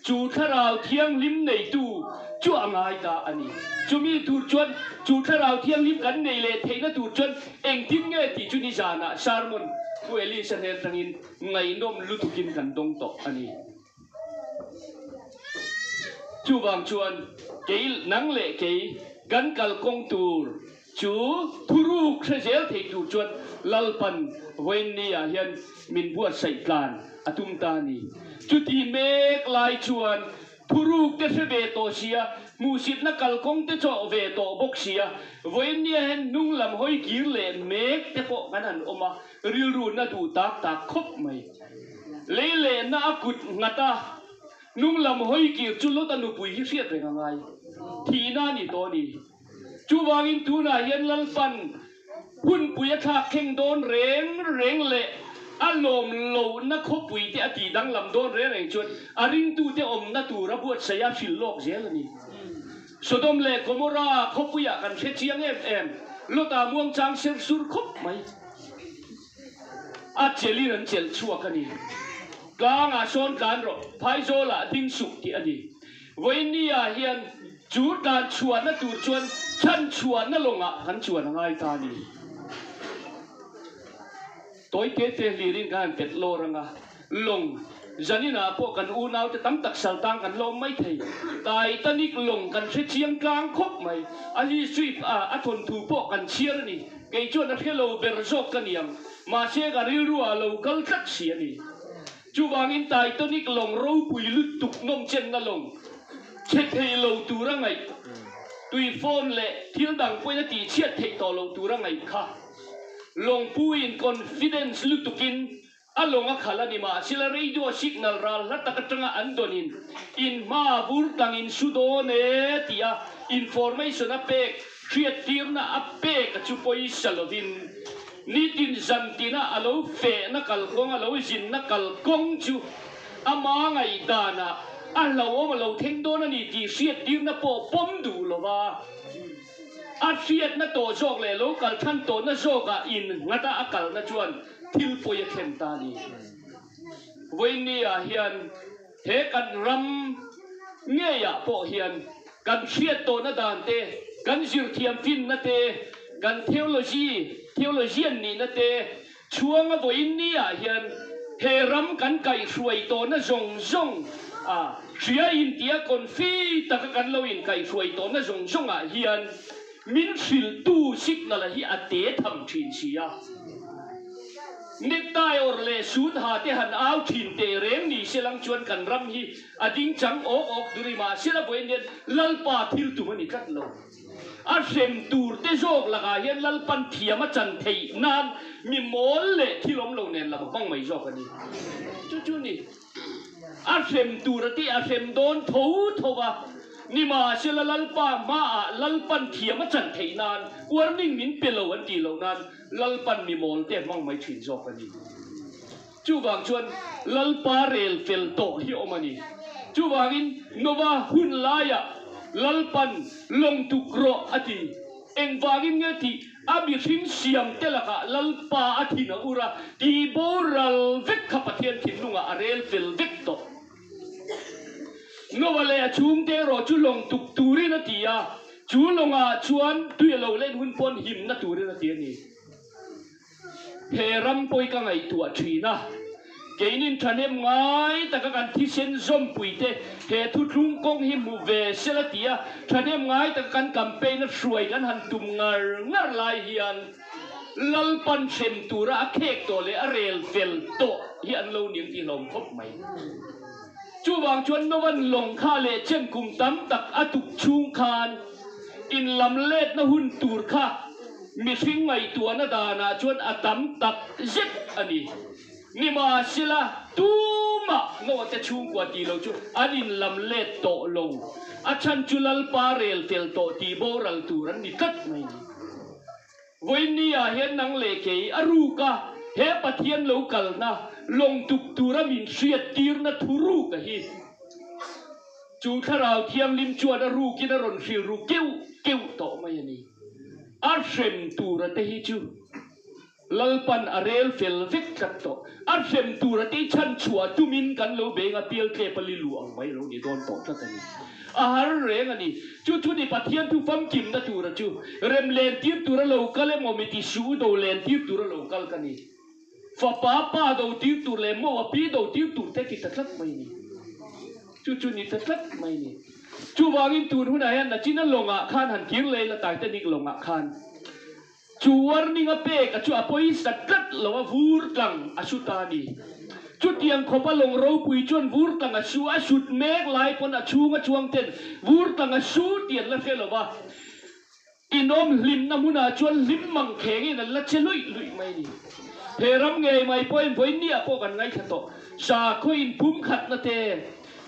chu Thlarau Thianghlim neitu chu a ngai ta a ni. Chumi tur chuan chu Thlarau Thianghlim kan nei leh theihna tur chuan engtin nge tih chu nizanah sermon Pu Elisa hnen atangin ngaihnawm lutukin kan dawng tawh a ni. Chuvang chuan kei nang leh kei kan kalkawng tur chu thuruk hre zel thei tur chuan Lalpan vawiin ni ah hian min buatsaih tlan a tum ta a ni. Chuti mek lai chuan thuruk te hre ve tawh sia, hmuhsitna kalkawng te chawh ve tawh bawk sia, vawiin ni ah hian hnung lam hawi kir leh mek te pawh kan han awm a, rilru na duh tak tak khawp mai. Lei lehna a kut nghat a, hnung lam hawi kir chu Lota nupui hi hriat reng a ngai. Thihna a ni tawh a ni. Chuvangin tunah hian Lalpan hunpui a thlak thleng dawn reng reng leh a lawm lohna khawpui te a tih danglam dawn reng reng chuan a ringtute awmna tur a buatsaih a hrilh lawk zel a ni. Sodom leh Gomorrah khawpuiah kan hre chiang em em, Lota muangchang ser sur khawp mai. A chelhin an chelh chhuak a ni. Tlangah sawn tlan rawh, phaizawlah ding suh tih a ni. Vawinia hian chu tlan chhuahna tur chuan chhan chhuahna lawngah kan chuan a ngai ta a ni. Tawi te te hlirin kan han pet lawr ang a, lawng zaninah pawh kan unaute tam tak saltang kan lawm mai thei. Titanic lawng kan hre chiang tlang khawp mai, a history a thawnthu pawh kan chhiar a ni. Kei chuan a hre lo ber zawk ka ni ang, mahse ka rilru ah lo kal tlat si a ni. Chuvangin Titanic lawng ropui lutuk nawmchenna lawng chhe thei lo tura ngaih, tui phone leh thil dang pawhin a tihchhiat theih tawh loh tura ngaih kha lawngpuiin confidence lutukin a lawng a khalh a ni. Mahsela radio signal ral hla tak atanga an dawnin in hma vur tangin su dawn e tia information a pek Hriattirna a pek a chu pawisa lovin nitin zantina a lo fehna kalkawng, a lo zinna kalkawng chu ama ngaihdanah a hlauhawm a lo thleng dawn a ni tih hriattirna pawh pawm duh lova a hriatna tawh zawk leh lo kal than tawhna zawkah innghat a a kalna chuan thil pawi a thlen ta a ni. Vawinia hian He kan ram ngeiah pawh hian kan hriat tawhna dan te, kan zirthiam finna te, kan theology, theologian nihna te chhuanga vawiin niah hian he ram kan kaihhruai tawhna zawng zawng a hria intia confi taka kan lo inkaihhruai tawhna zawng zawngah hian min hrilhtu signal hi a te tham thin si a. Necktie awrh leh suit ha te han au thin teh reng ni se lang chuan kan ram hi a ding chang awk awk dur i mahsela vawiin hian Lalpa thil tum a ni tlat lo. A hrem tur te zawk lakah hian Lalpan thiam a chan theih nan mi mawl leh thil awm lo nen lam a hmang mai zawk a ni. Chu chu ni. A hrem tur a tih a hrem dawn tho tho va, nimahsela Lalpa hmaah Lalpan thiam a chan theih nan warning min pe lo an tih loh nan Lalpan mi mawl te hmang mai thin zawk a ni. Chuvang chuan Lalpa rel fel tawh hi awm a ni. Chuvangin Nova hun laiah Lalpan lawng tuk rawh a ti. Engvangin nge tih a mihring siam te lakah Lalpa a thin a ur a, tih boral vek kha Pathian thinlungah a rel fel vek tawh. Nova leh a chhungte erawh chu lawng tuk turin a ti a, chu lawngah chuan tui a lo len hun pawn himna turin a ti a ni. He ram pawi ka ngaihtuah thin a, keinin thahnem ngai taka kan thisen zawmpuite he thuthlung kawng hi hmu ve sela ti a, thahnem ngai taka kan campaign a hruai kan han tum ngar ngar lai hian Lalpan hrem tura a khek tawh leh a rel fel tawh hi an lo ning tih hlawm khawp mai. Chuvang chuan Novan lawng kha leh chen kum tam tak a tuk chhung khan inlam letna hun tur kha mihring ngaihtuahna danah chuan a tam tak zet a ni. Nimahsela, tumah Noah te chhungkua tih lo chu an inlam let tawh lo. A chhan chu Lalpa rel fel tawh tih boral tur an ni tlat mai ni. Vawiinniah hian nang leh kei a ruk a, he Pathian lo kalna lawng tuk tura min hriattirna thu ruk a hi. Chu Thlarau Thianghlim chuan a rukin a rawn hrilh ru keuh keuh tawh mai a ni. A hrem tura te hi chu Lalpan a rel fel vek tlat tawh. A hrem tura te chhan chhuah tumin kan lo beng a pial tlep a lilu ang mai lo ni dawn tawh tlat a ni. A har reng a ni. Chu chu ni Pathian thu famkimna tura chu rem len tir tura lo kal emaw mi ti suh do len tir tura lo kal ka ni. Fapa pa do tir tur leh mo a pi do tir tur te ti ta tlat mai ni. Chu chu ni ta tlat mai ni. Chuvangin tun hunah hian Nachina lawngah khan han kir lei la Titanic lawngah khan. Chu warning a pek a chu a pawisa tlat lo a vur tlang a su ta a ni. Chutiang khawp a lawng ropui chuan vur tlang a su a sut mek lai pawn a chhung a chuang ten vur tlang a su tih an la hre lo va. Inawm hlimna hmunah chuan hlim mang khengin an la che luih luih mai a ni. He ram ngei mai pawhin vawinia pawh kan ngaithla tawh. Sakhaw inpumkhatna te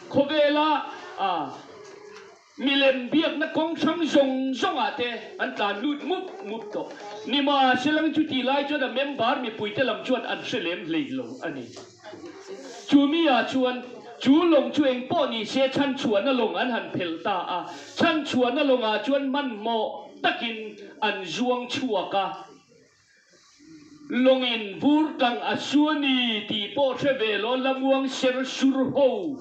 khawvela a. Milem biakna kawng hrang zawng zawngah te an tlan lut mup mup tawh. Nimahsela chuti lai chuan a member mipuite lam chuan an hre lem hlei lo a ni. Chu mi ah chuan chu lawng chu eng pawh ni se chhanchhuahna lawng an han phelh ta a, chhanchhuahna lawngah chuan hmanhmawh takin an zuang chhuak a. Lawngin vur tlang a su a ni tih pawh hre ve lo Lamuang ser sur ho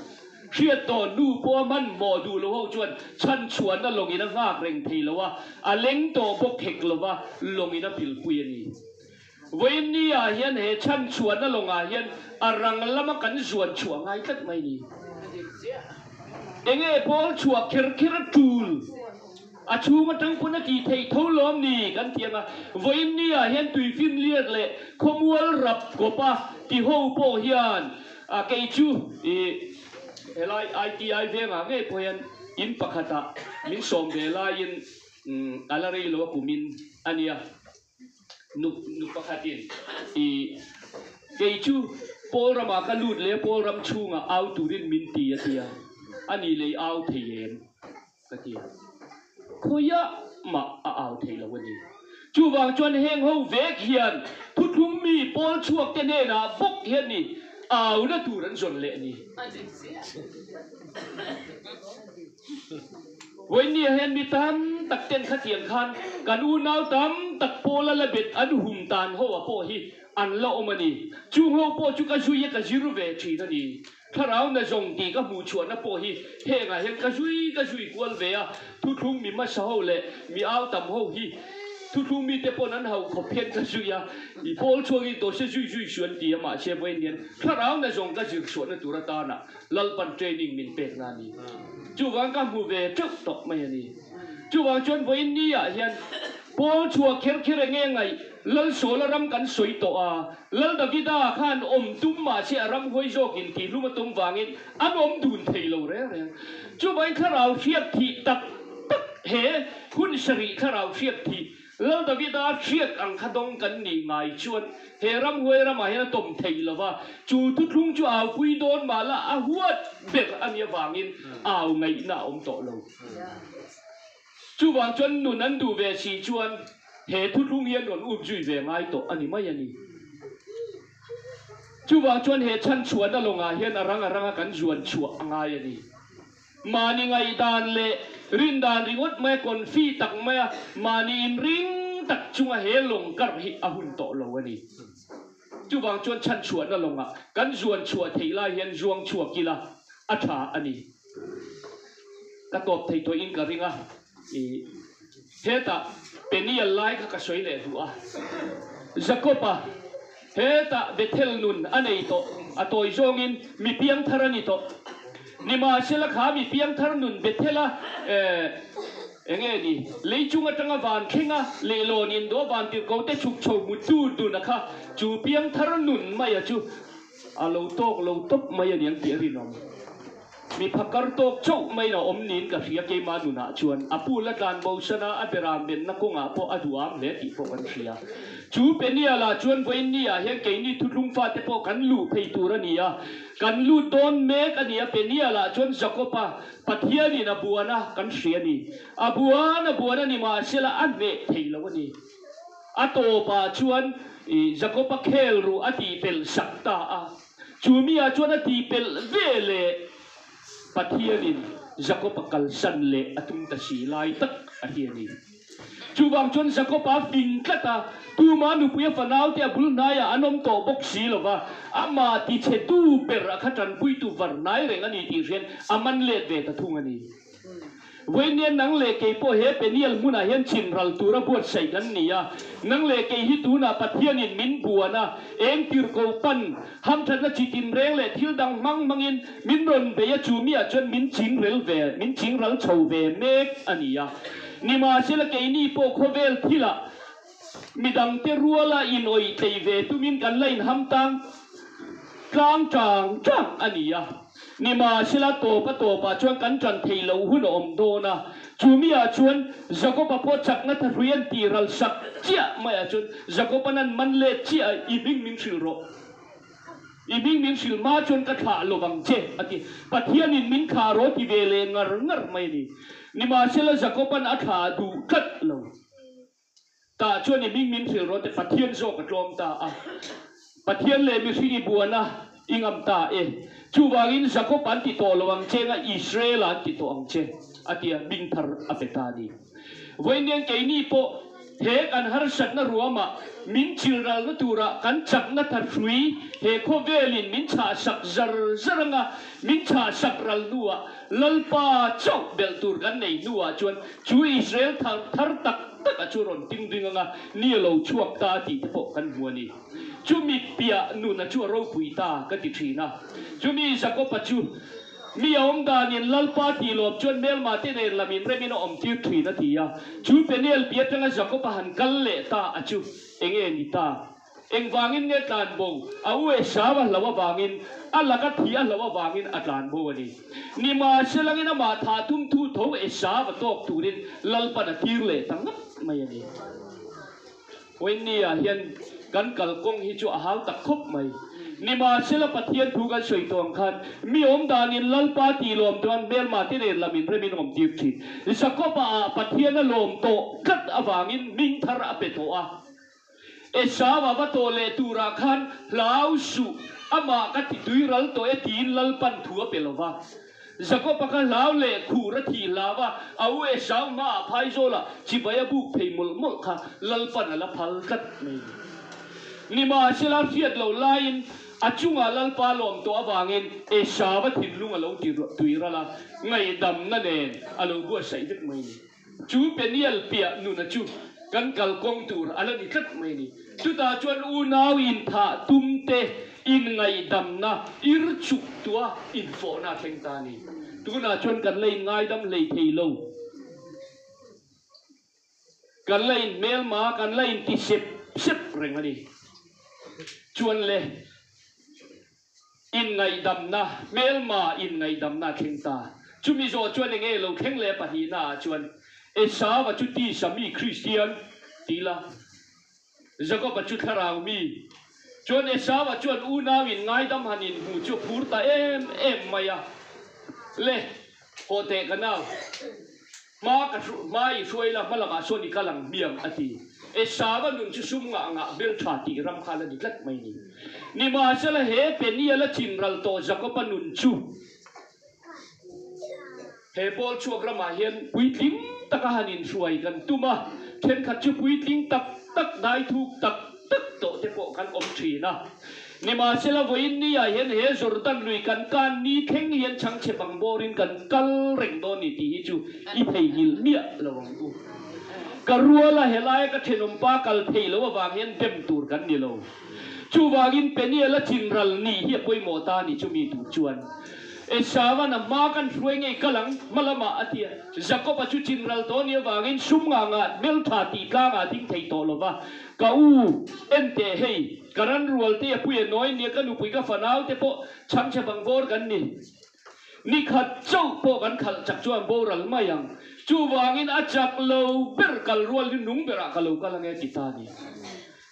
hriat tawh hnu pawh a hmanhmawh duh lo ho chuan chhanchhuahna lawngin a nghak reng thei lo a, a leng tawh bawk hek lo va, lawngin a pilpui a ni. Vawiin ni ah hian he chhanchhuahna lawngah hian a rang lama kan zuan chhuah ngai tlat mai ni. Enge pawl chhuah kher kher a tul? A chhung atang pawn a tih theih tho lawm ni kan ti ang a, vawiin ni ah hian tuifin liat leh khawmual rap kawp a ti ho pawh hian a kei chu i helai ITI vengah ngei pawh hian in pakhat ah min sawm ve laiin a la rei lo a kumin a nia. Nu nu pakhatin i kei chu Paul ramah ka lut leh Paul ram chhungah au turin min ti a tia, a ni lei au thei em? Ka ti a, khawiah mah a au thei lo a ni. Chuvang chuan heng ho vek hian thuthlung mi pawl chhuak te hnenah bawk hian ni auna tur an zawn leh a ni. Vawinia hian mi tam tak ten khatiang khan kan unau tam tak pawla la bet an hum tan ho a pawh hi an la awm a ni. Chung ho pawh chu ka zui a ka zir ve thin a ni. Thlarau na zawng tih ka hmuh chhuahna pawh hi hengah hian ka zui ka zui kual ve a, thuthlung mi hmasa ho leh mi au tam ho hi thuthlung mite pawn an hauh khawp hian ka zui a, i pawl chhuakin tawh se zui zui suh an ti a, mahse vawiin hian thlarau na zawng ka zir chhuahna tur atana Lalpan training min pekna a ni. Chuvang ka hmu ve teuh tawh mai a ni. Chuvang chuan vawiin ni ah hian pawl chhuah kher kher enge ngaih Lalsawla ram kan sawi tawh a, Lal Davida khan awm tum mahse a ram huai zawkin tihhlum a tum vangin an awm dun thei lo reng reng. Chuvangin thlarau hriat thih tak tak he hun sarih thlarau hriat thih Lal Davida hriat ang kha dawng kan nih ngai chuan he ram huai ramah hian a tawm thei lo va, chu thuthlung chu aupui dawn mah la a huat ber a nih avangin au ngaihna a awm tawh lo. Chuvang chuan nun an duh ve si chuan he thuthlung hi an rawn up zui ve ngai tawh a ni mai a ni. Chuvang chuan he chhanchhuahna lawngah hian a rang a ranga kan zuan chhuah a ngai a ni. Mahni ngaihdan leh rindan ringawt maia confi tak maia mahni inring tak chunga he lawng kar hi a hun tawh lo a ni. Chuvang chuan chhanchhuahna lawngah kan zuan chhuah theih lai hian zuang chhuak ila a tha a ni. Ka tawp thei tawhin ka ring a, i hetah Peniel lai kha ka sawi leh duh a. Jakob-a hetah Bethel nun a nei tawh, a tawi zawngin mi piangthar a ni tawh. Nimahsela kha mi piangthar nun Bethel-a eng nge ni, lei chung atanga van thlenga lehlawn indawh vantirhko te chhuk chho hmutu duna kha chu piangthar nun maia chu a lo tawk lo tawp mai a niang tih a rinawm. Mi phakar tawk chauh mai a awm niin ka hria keimah nunah chuan a pu la tlan bo san a, a bera menna kawngah pawh a duham hle tih pawh kan hria. Chu Peniel ah chuan vawiin ni ah hian keini thuthlung fate pawh kan luh phei tur a ni a, kan lut dawn mek a ni a, Peniel ah chuan Jakob-a Pathianin a buan a kan hria a ni. A buan a buan a ni mahsela a hneh thei lo a ni. A tawpah chuan Jakob-a khel ruh a tihpelh sak ta a. Chu mi ah chuan a tihpelh ve leh Pathianin Jakob-a kalsan leh a tum ta si lai tak a hi a ni. Chuvang chuan Jakob-a a fing tlat a, tuma nupui a fanaute a bul hnaiah an awm tawh bawk si lo va, amah tichhetu ber a kha tanpuitu var hnai reng a ni tih hrian a man let ve ta thung a ni. Vawinia nang leh kei pawh he Peniel hmunah hian chin ral tura buatsaih kan ni a. Nang leh kei hi tunah Pathianin min buan a, eng tirhko pan, hamthatna chi tinreng leh thil dang hmang hmangin min rawn bei a, chu miah chuan min ching rel ve, min ching ral chho ve mek a ni a. Nimahsela keini pawh khawvel thilah. Midangte ruala inawih tlei ve tumin kan la inham tang tlang tang tang a ni a. Nimahsela tawp a tawpah chuan kan tan thei loh hun a awm dawn a. Chu miah chuan Jakoba pawh chakna thahrui an tih ral sak chiah maiah chuan Jakoba'n an man let chiah a, I hming min hrilh rawh. I hming min hrilh hma chuan ka thlah lo vang che, a ti. Pathianin min thlah rawh ti ve leh ngar ngar mai a ni. Nimahsela Jakoba'n a thlah duh tlat lo. Tah chuan i hming min hrilh rawh te Pathian zawk a tlawm ta a. Pathian leh mihring i buana i ngam ta e. Chuvangin Jakob an ti tawh lo ang che nga Israel an ti tawh ang che, a ti a, hming thar a pe ta a ni. Vawiin keini pawh he kan harsatna ruamah min chilralna tura kan chakna thahrui he khawvelin min chhahsak zar zar anga min chhahsak ral hnuah Lalpa chauh belh tur kan nei hnuah chuan chu Israel thar thar tak tak a chu rawn ting ding anga ni a lo chhuak ta tih te pawh kan hmu a ni. Chumi piah nuna chu a ropui ta ka ti thin a. Chumi Jakob-a chu mi a awm danin Lalpa tih lawm chuan hmelma te nen lam inremin a awm tir thin a ti a. Chu Peniel piah atanga Jakob-a han kal leh ta a chu enge ni ta? Engvangin nge tlan bo? A u Esau a hlo avangin, a laka thi a hlo avangin a tlan bo a ni. Nimahselangin amah thah tum thu tho Esau a tawk turin Lalpan a tir leh ta ngawt mai a ni. Wendy-ah hian kan kalkawng hi chu a hau tak khawp mai. Nimahsela Pathian thu kan sawi tawh ang khan mi awm danin Lalpa tih lawm chuan hmelma te nen lam inremin awm tir thin. Jakob-a ah Pathian a lawm tawh tlat avangin hming thar a pe tawh a. Esau a va tawh leh turah khan hlau suh, amah ka ti tui ral tawh e tiin Lalpan thu a pe lo va. Jakob-a kha hlau leh khur a thih hlau a, a u Esau hmaah phaizawlah chibai a buk thei mawlh mawlh kha Lalpan a la phal tlat mai a ni. Nimahsela hriat loh laiin a chungah Lalpa lawm tawh avangin Esau-a thinlung a lo ti tui ral a, ngaihdamna nen a lo buatsaih vek mai a ni. Chu Peniel piah nuna chu kan kalkawng tur a la ni tlat mai a ni. Chutah chuan unau inthah tum te, inngaihdamna, ir chuk tua infawhna a thleng ta a ni. Tunah chuan kan la inngaidam hlei thei lo. Kan la inhmelma, kan la inti sep sep reng a ni. Chuan le. Inngaihdamna, hmelma inngaihdamna a thleng ta. Chumi zawh chuan enge lo thleng leh pahnihna ah chuan Esau-a chu tisa mi Kristian ti la, Jakob-a chu thlarau mi. Chuan Esau-a chuan unau inngaidam han inhmu chu a phur ta em em mai a, Le, haw teh ka nau. Hma ka hru, hma i hruai la, hma lamah sawn i kal ang hmiang, a ti. Esava nun chu sum ngah ngah bel tha tih ram kha la ni tlat mai ni. Nimahsela he Peniel a chin ral tawh Jakoba nun chu he pawl chhuak ramah hian puitling taka han inhruai kan tum a, thenkhat chu puitling tak tak, dai thuk tak tak tawh te pawh kan awm thin a. Nimahsela vawiin ni ah hian he Jordan lui kan kan ni thleng hian chhangchhe bang bawrin kan kal reng dawn ni tih hi chu i theihnghilh miah lo ang u. Ka ruala helaia ka thenawmpa kal thei lo avang hian dem tur kan ni lo. Chuvangin Peniel a chinral nih hi a pawimawh ta a ni chumi tur chuan. Esauan a hma kan hruai ngei kal ang hma lamah a ti a. Jakob-a chu chinral tawh ni avangin sum ngah ngah hmeltha tih tlangah a ding thei tawh lo va. Ka u, en teh hei, ka ran rual te a pui a nawi nia, ka nupui ka fanau te pawh chhangchhe bang bawr kan ni. Ni khat chauh pawh kan khalh chak chuan boral mai ang. Chuvangin a chak lo ber kal rual hi nung berah ka lo kal ange ti ta ni.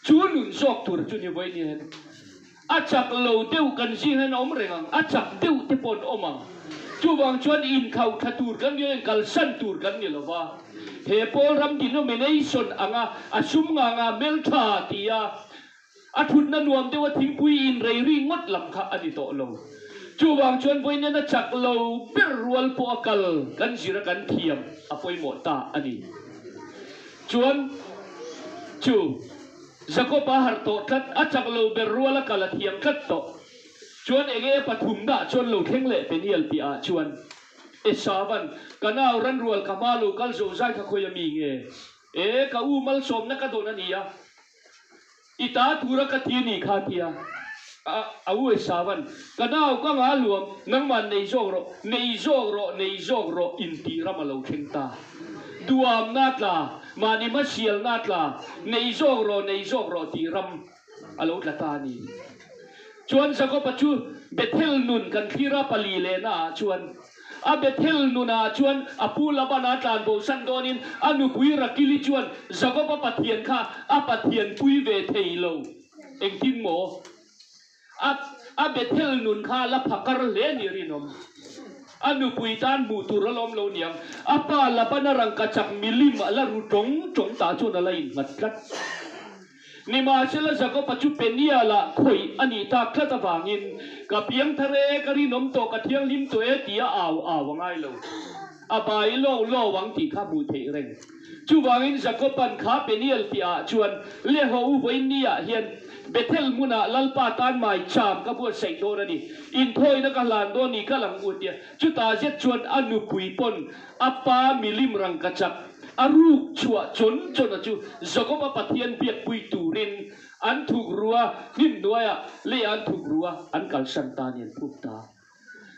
Chu nun zawk tur chu ni vawi nia. A chak lo deuh kan zing hian a awm reng ang, a chak deuh te pawh an awm ang. Chuvang chuan inkhauh tha tur kan ni lo, inkalsan tur kan ni lo va. He pawl ram denomination anga a sum nga nga hmeltha ti a, a thutna nuam deuha thingpui inrei ri ngawt lam kha a ni tawh lo. Chuvang chuan vawiin a chak lo ber rual pawh a kal kan zir a kan thiam a pawimawh ta a ni. Chuan chu. Jakob a harh tawh tlat, a chak lo ber rual a kal a thiam tlat tawh. Chuan enge a pathumna chuan lo thleng leh Peniel tih ah chuan Esavan, Ka nau ran rual ka hma lo kal zo zai kha khawi a mi nge? E, ka u malsawmna ka dawn a nia, i ta tura ka ti a ni kha tia a u Esavan, Ka nau ka nga luam, nangmah nei zawk rawh, nei zawk rawh, nei zawk rawh intih ram a lo thleng ta. Duamna tla, mahni hmasialna tla, nei zawk rawh, nei zawk rawh tih ram a lo tla ta a ni. Chuan Jakoba chu Bethel nun kan thlir a pali lehna ah chuan a Bethel nunah chuan a pu Labana tlan bosan dawnin a nupui Rakili chuan Jakoba Pathian kha a Pathian pui ve thei lo. Engtin maw? A a Bethel nun kha la phakar hle ni rinawm. A nupui tan hmuh tur a lawm lo niang. A pa Labana rangkachak milim a la ru tawng tawng tah chuan a la innghat tlat. Nimahsela Jakoba chu Peniel-ah khawih a nih tak tlat avangin, Ka piang thar e, ka rinawm tawh, ka thianghlim tawh e tia au au a ngai lo. A bai lo lo ang tih kha hmuh theih reng. Chuvangin Jakoba'n kha Peniel piahah chuan, Le haw u vawiin niah hian Bethel hmunah Lalpa tan mai cham ka buatsaih dawn a ni. Inthawina ka hlan dawn ni kal ang u tia. Chutah zet chuan a nupui pawn a pa milim rangkachak a ruk chhuah chawn chawn a chu Jakoba Pathian biakpui turin an thuk ru a, hnim hnuaiah leiah an thuk ru a, an kalsan ta ni an phup ta.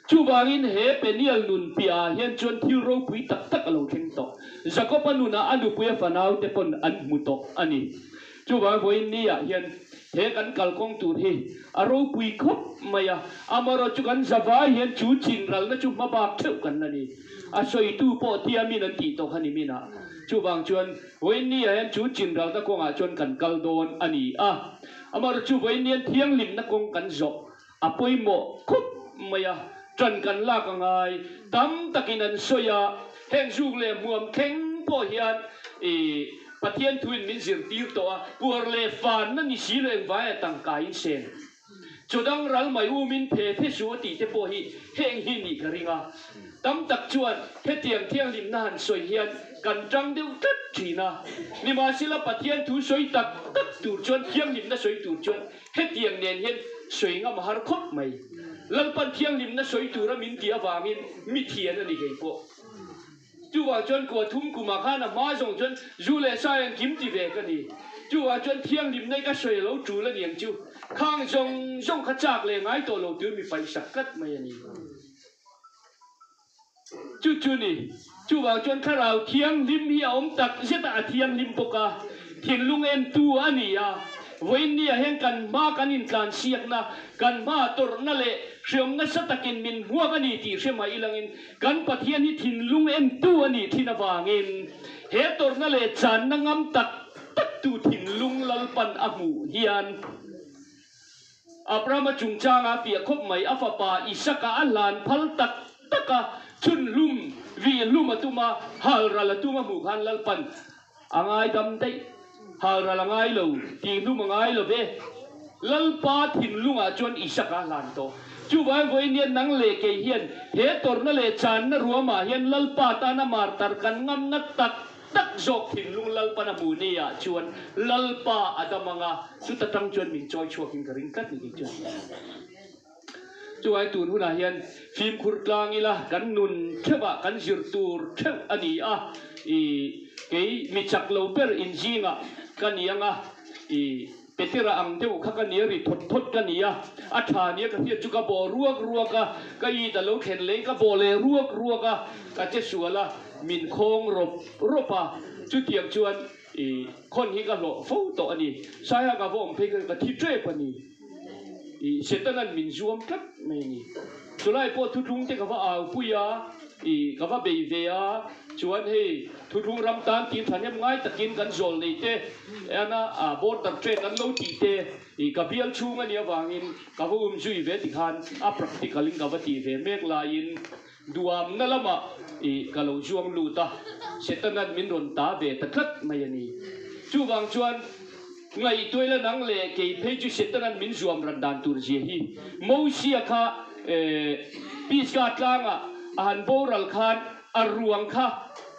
Chuvangin he Peniel nun piahah hian chuan thil ropui tak tak a lo thleng tawh. Jakoba nunah a nupui a fanaute pawn an hmu tawh a ni. Chuvang vawiin niah hian he kan kalkawng tur hi a ropui khawp mai a, amaherawh chu kan zavai hian chu chinralna chu hmabak theuh kan la ni. A sawitu pawh tiamin an tih tawh kha ni minah. Chuvang chuan vawiin niah hian chu chinralna kawngah chuan kan kal dawn a ni a, amaherawh chu vawiin nian thianghlimna kawng kan zawh a pawimawh khawp mai a, ṭan kan lak a ngai. Tam takin an sawi a, heng zuk leh hmuam thleng pawh hian i Pathian thuin min zirtir tawh a, puar leh fanna ni si lo engvai a tangkaiin sen. Chawdang ral mai umin phe phe su a tih te pawh hi heng hi nih ka ring a. Tam tak chuan hetiang thianghlimna han sawi hian kan ṭang deuh tlat ṭhin a. Nimahsela Pathian thu sawi tak tak tur chuan thianghlimna sawi tur chuan Hetiang nen hian sawi ngam a har khawp mai. Lalpan thianghlimna sawi tura min tih avangin mi thian a ni kei pawh. Chuvang chuan kua thum kumah khan a hma zawng chuan zu leh sa engkim ti ve ka ni. Chuvang chuan thianghlimna hi ka sawi lo tul a niang chu. Khang zawng zawng kha chak leh ngai tawh lo tur mi paihsak tlat mai a ni. Chu chu ni. Chuvang chuan thlarau thianghlim hi a awm tak zet a, a thianghlim bawk a, thinlung entu a ni a. Vawiin nia hian kan hma kan intlansiakna, kan hma tawrhna leh hriam nasa takin min hmuak a ni tih hre mai ilangin kan Pathian hi thinlung entu a nih thin avangin he tawrhna leh channa ngam tak taktu thinlung Lalpan a hmuh hian Abrahama chungchanga piah khawp mai a fapa Isaka a hlan phal tak tak a, chhun hlum, vih hlum a tum a, hal ral a tum a hmuh khan Lalpan a ngaidam daih, hal ral a ngai lo, tih hlum a ngai lo ve. Lalpa thinlungah chuan Isaka a hlan tawh. Chuvang vawiin hian nang leh kei hian he tawrhna leh channa ruamah hian Lalpa tana martar kan ngamna tak Tak zawk thinlung Lalpan a hmuh ni ah chuan Lalpa a dam ang a, chuta tang chuan min chawi chhuak in ka ring tlat ni kei chuan. Chuvangin tun hunah hian fimkhur tlang ila kan nun theuh ah kan zir tur theuh a ni a, i kei mi chak lo ber inzingah ka ni ang a, i Petera ang deuh kha ka nia ri thawt thawt ka ni a, a tha nia ka hriat chu ka bawh ruak ruak a, ka it a lo thlen leng ka bawh leh ruak ruak a, ka che sual a, min khawng rawp rawp a, chutiang chuan i khawn hi ka hlawh fo tawh a ni, Saia ka va awm phei kha ka thi tep a ni, i Setanan min zuam tlat mai a ni, chulai pawh thutlung te ka va au pui a, i ka va bei ve a, chuan hei thutlung ram tan tih thahnem ngai takin kan zawl nei te, Ena a border trade an lo tih te i ka bial chhung a nih avangin ka va um zui ve ti khan a practical in ka va tih ve mek laiin duamna lamah i ka lo zuang lut a, Setanan min rawn ta ve ta tlat mai a ni. Chuvang chuan ngaihtuai la nang leh kei phei chu Setanan min zuam ran dan tur zia hi Mosia kha Pisgah tlangah a han boral khan a ruang kha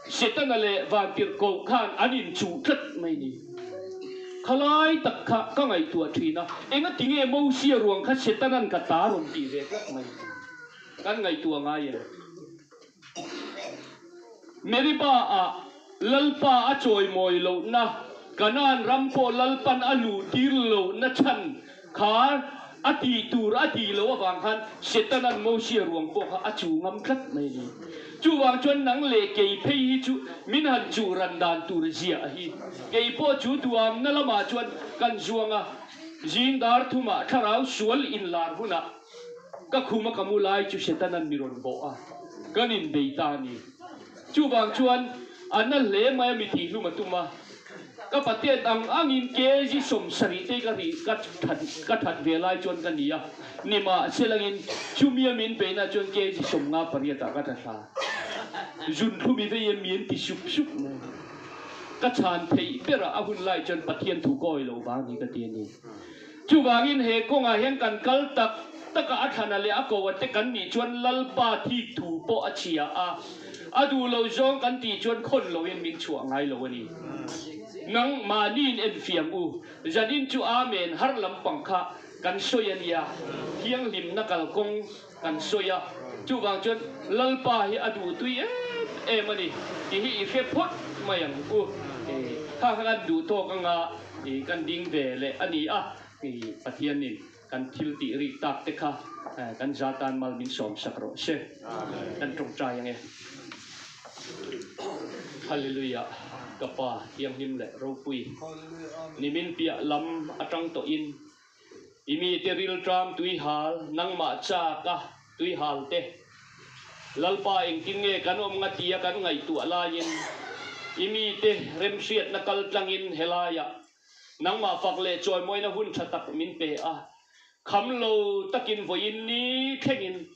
Setana leh Vantirhkoh khan an inchuh tlat mai ni. Khalai tak kha ka ngaihtuah thin a, engati nge Mosia ruang kha Setanan ka ta rawn tih ve tlat mai kan ngaihtuah ngai em? Meribah-ah Lalpa a chawimawi lohna, Kanaan ram pawh Lalpan a luhtir lohna chhan kha. A tih tur a tih loh avang khan Setana'n Mosia ruang pawh kha a chu ngam tlat mai a ni. Chuvang chuan nang leh kei phei hi chu min han chuh ran dan tur ziah hi. Kei pawh chu duamna lamah chuan kan zuang a, zing dar thumah thlarau sual inlar hunah ka khum a ka mu lai chu Setana'n mi rawn bawh a, kan inbei ta a ni. Chuvang chuan a na hle mai a mi tihhlum a tum a. Ka patet ang angin kg 70 te ka ri ka that ka that ve lai chuan ka ni a, nimahselangin chumi a min peihna chuan kg 58 ah ka tla thla. Zun thlum i vei em mi an ti sup sup mai. Ka chhan theih berah a hun lai chuan Pathian thu ka awi lo vang ni ka ti a ni. Chuvangin he kawngah hian kan kal tak tak a, a thlana leh a ko a te kan nih chuan Lalpa thik thu pawh a chhia a, a duh lo zawng kan tih chuan khawn loin min chhuah ngai lo a ni. Nang mahniin enfiam u, zanin chu Amen har lampang kha kan sawi a nia, thianghlimna kalkawng kan sawi a, chuvang chuan Lalpa hi a duhtui em em a ni tih hi i hre phawt mai ang u. Kha kha kan duh tawk anga kan ding ve leh a ni a, Pathianin kan thil tih rik tak te kha kan za tan mal min sawm sak rawh se. Kan tawngtai ang e. Hallelujah, ka Pa thianghlim leh ropui, nimin piah lam atang tawhin I mite rilṭam tuihal, nangmah chak a tuihal te. Lalpa engtin nge kan awm nga tia kan ngaihtuah laiin i mite remhriatna kal tlangin helaiah nangmah fak leh chawimawina hun ṭha tak min pe a, kham lo takin vawiin ni thlengin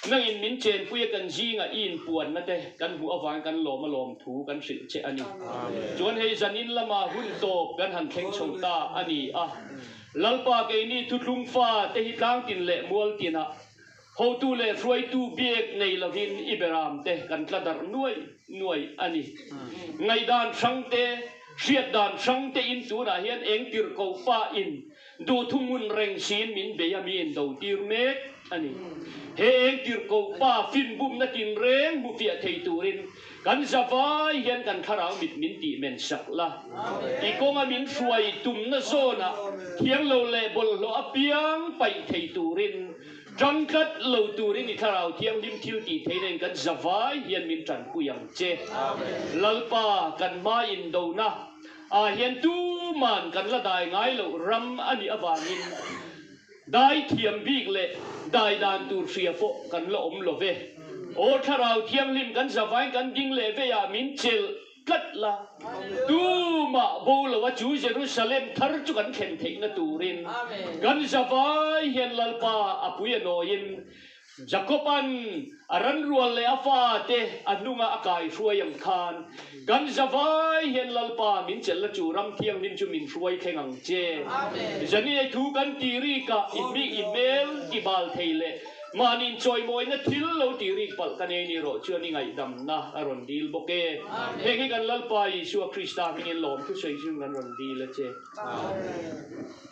Nangin min chenpuia kan zingah i inpuanna te kan hmuh avangin kan lawm a lawm thu kan hrilh che a ni. Chuan hei zanin lama hun tawp kan han thleng chho ta a ni a. Lalpa keini thuthlung fa te hi tlangtin leh mualtinah hotu leh hruaitu biak nei lovin i beram te kan tla darh nuai nuai a ni. Ngaihdan hrang te, hriat dan hrang te in tunah hian eng tirhkoh pa in Duhthu hmun reng siin min bei a, mi in do tir mek a ni. He eng tirhkoh pa finbumna tinreng hmu fiah thei turin kan zavai hian kan thlarau mit min tih men sak la. I kawnga min hruai tumna zawnah thianglo leh bawlhhlawh apiang paih thei turin ṭang tlat lo turin i thlarau thianghlim thil tih theihna in kan zavai hian min ṭanpui ang che. Lalpa, kan hma indona Ah hian tuman kan la dai ngai loh ram a nih avangin dai thiam bik leh dai dan tur hria pawh kan la awm lo ve. Aw Thlarau Thianghlim kan zavain kan ding leh veiah min chelh tlat la, tumah bo lo a chu Jerusalem thar chu kan thlen theihna turin kan zavai hian Lalpa a pui a nawiin Jakoban a ranrual leh a fate a hnunga a kaihruai ang khan, kan zavai hian Lalpa min chelhna chu ram thianghlim chu min hruai thleng ang che. Zaniai thu kan ti rik a, i hming i hmel ti bal thei leh mahni inchawimawina thil lo ti rik palh ka nei ni rawh chuan i ngaihdamna a rawn dil bawk e. Heng hi kan Lalpa Isua Krista hmingin lawmthu sawi chung kan rawn dil a che. Amen.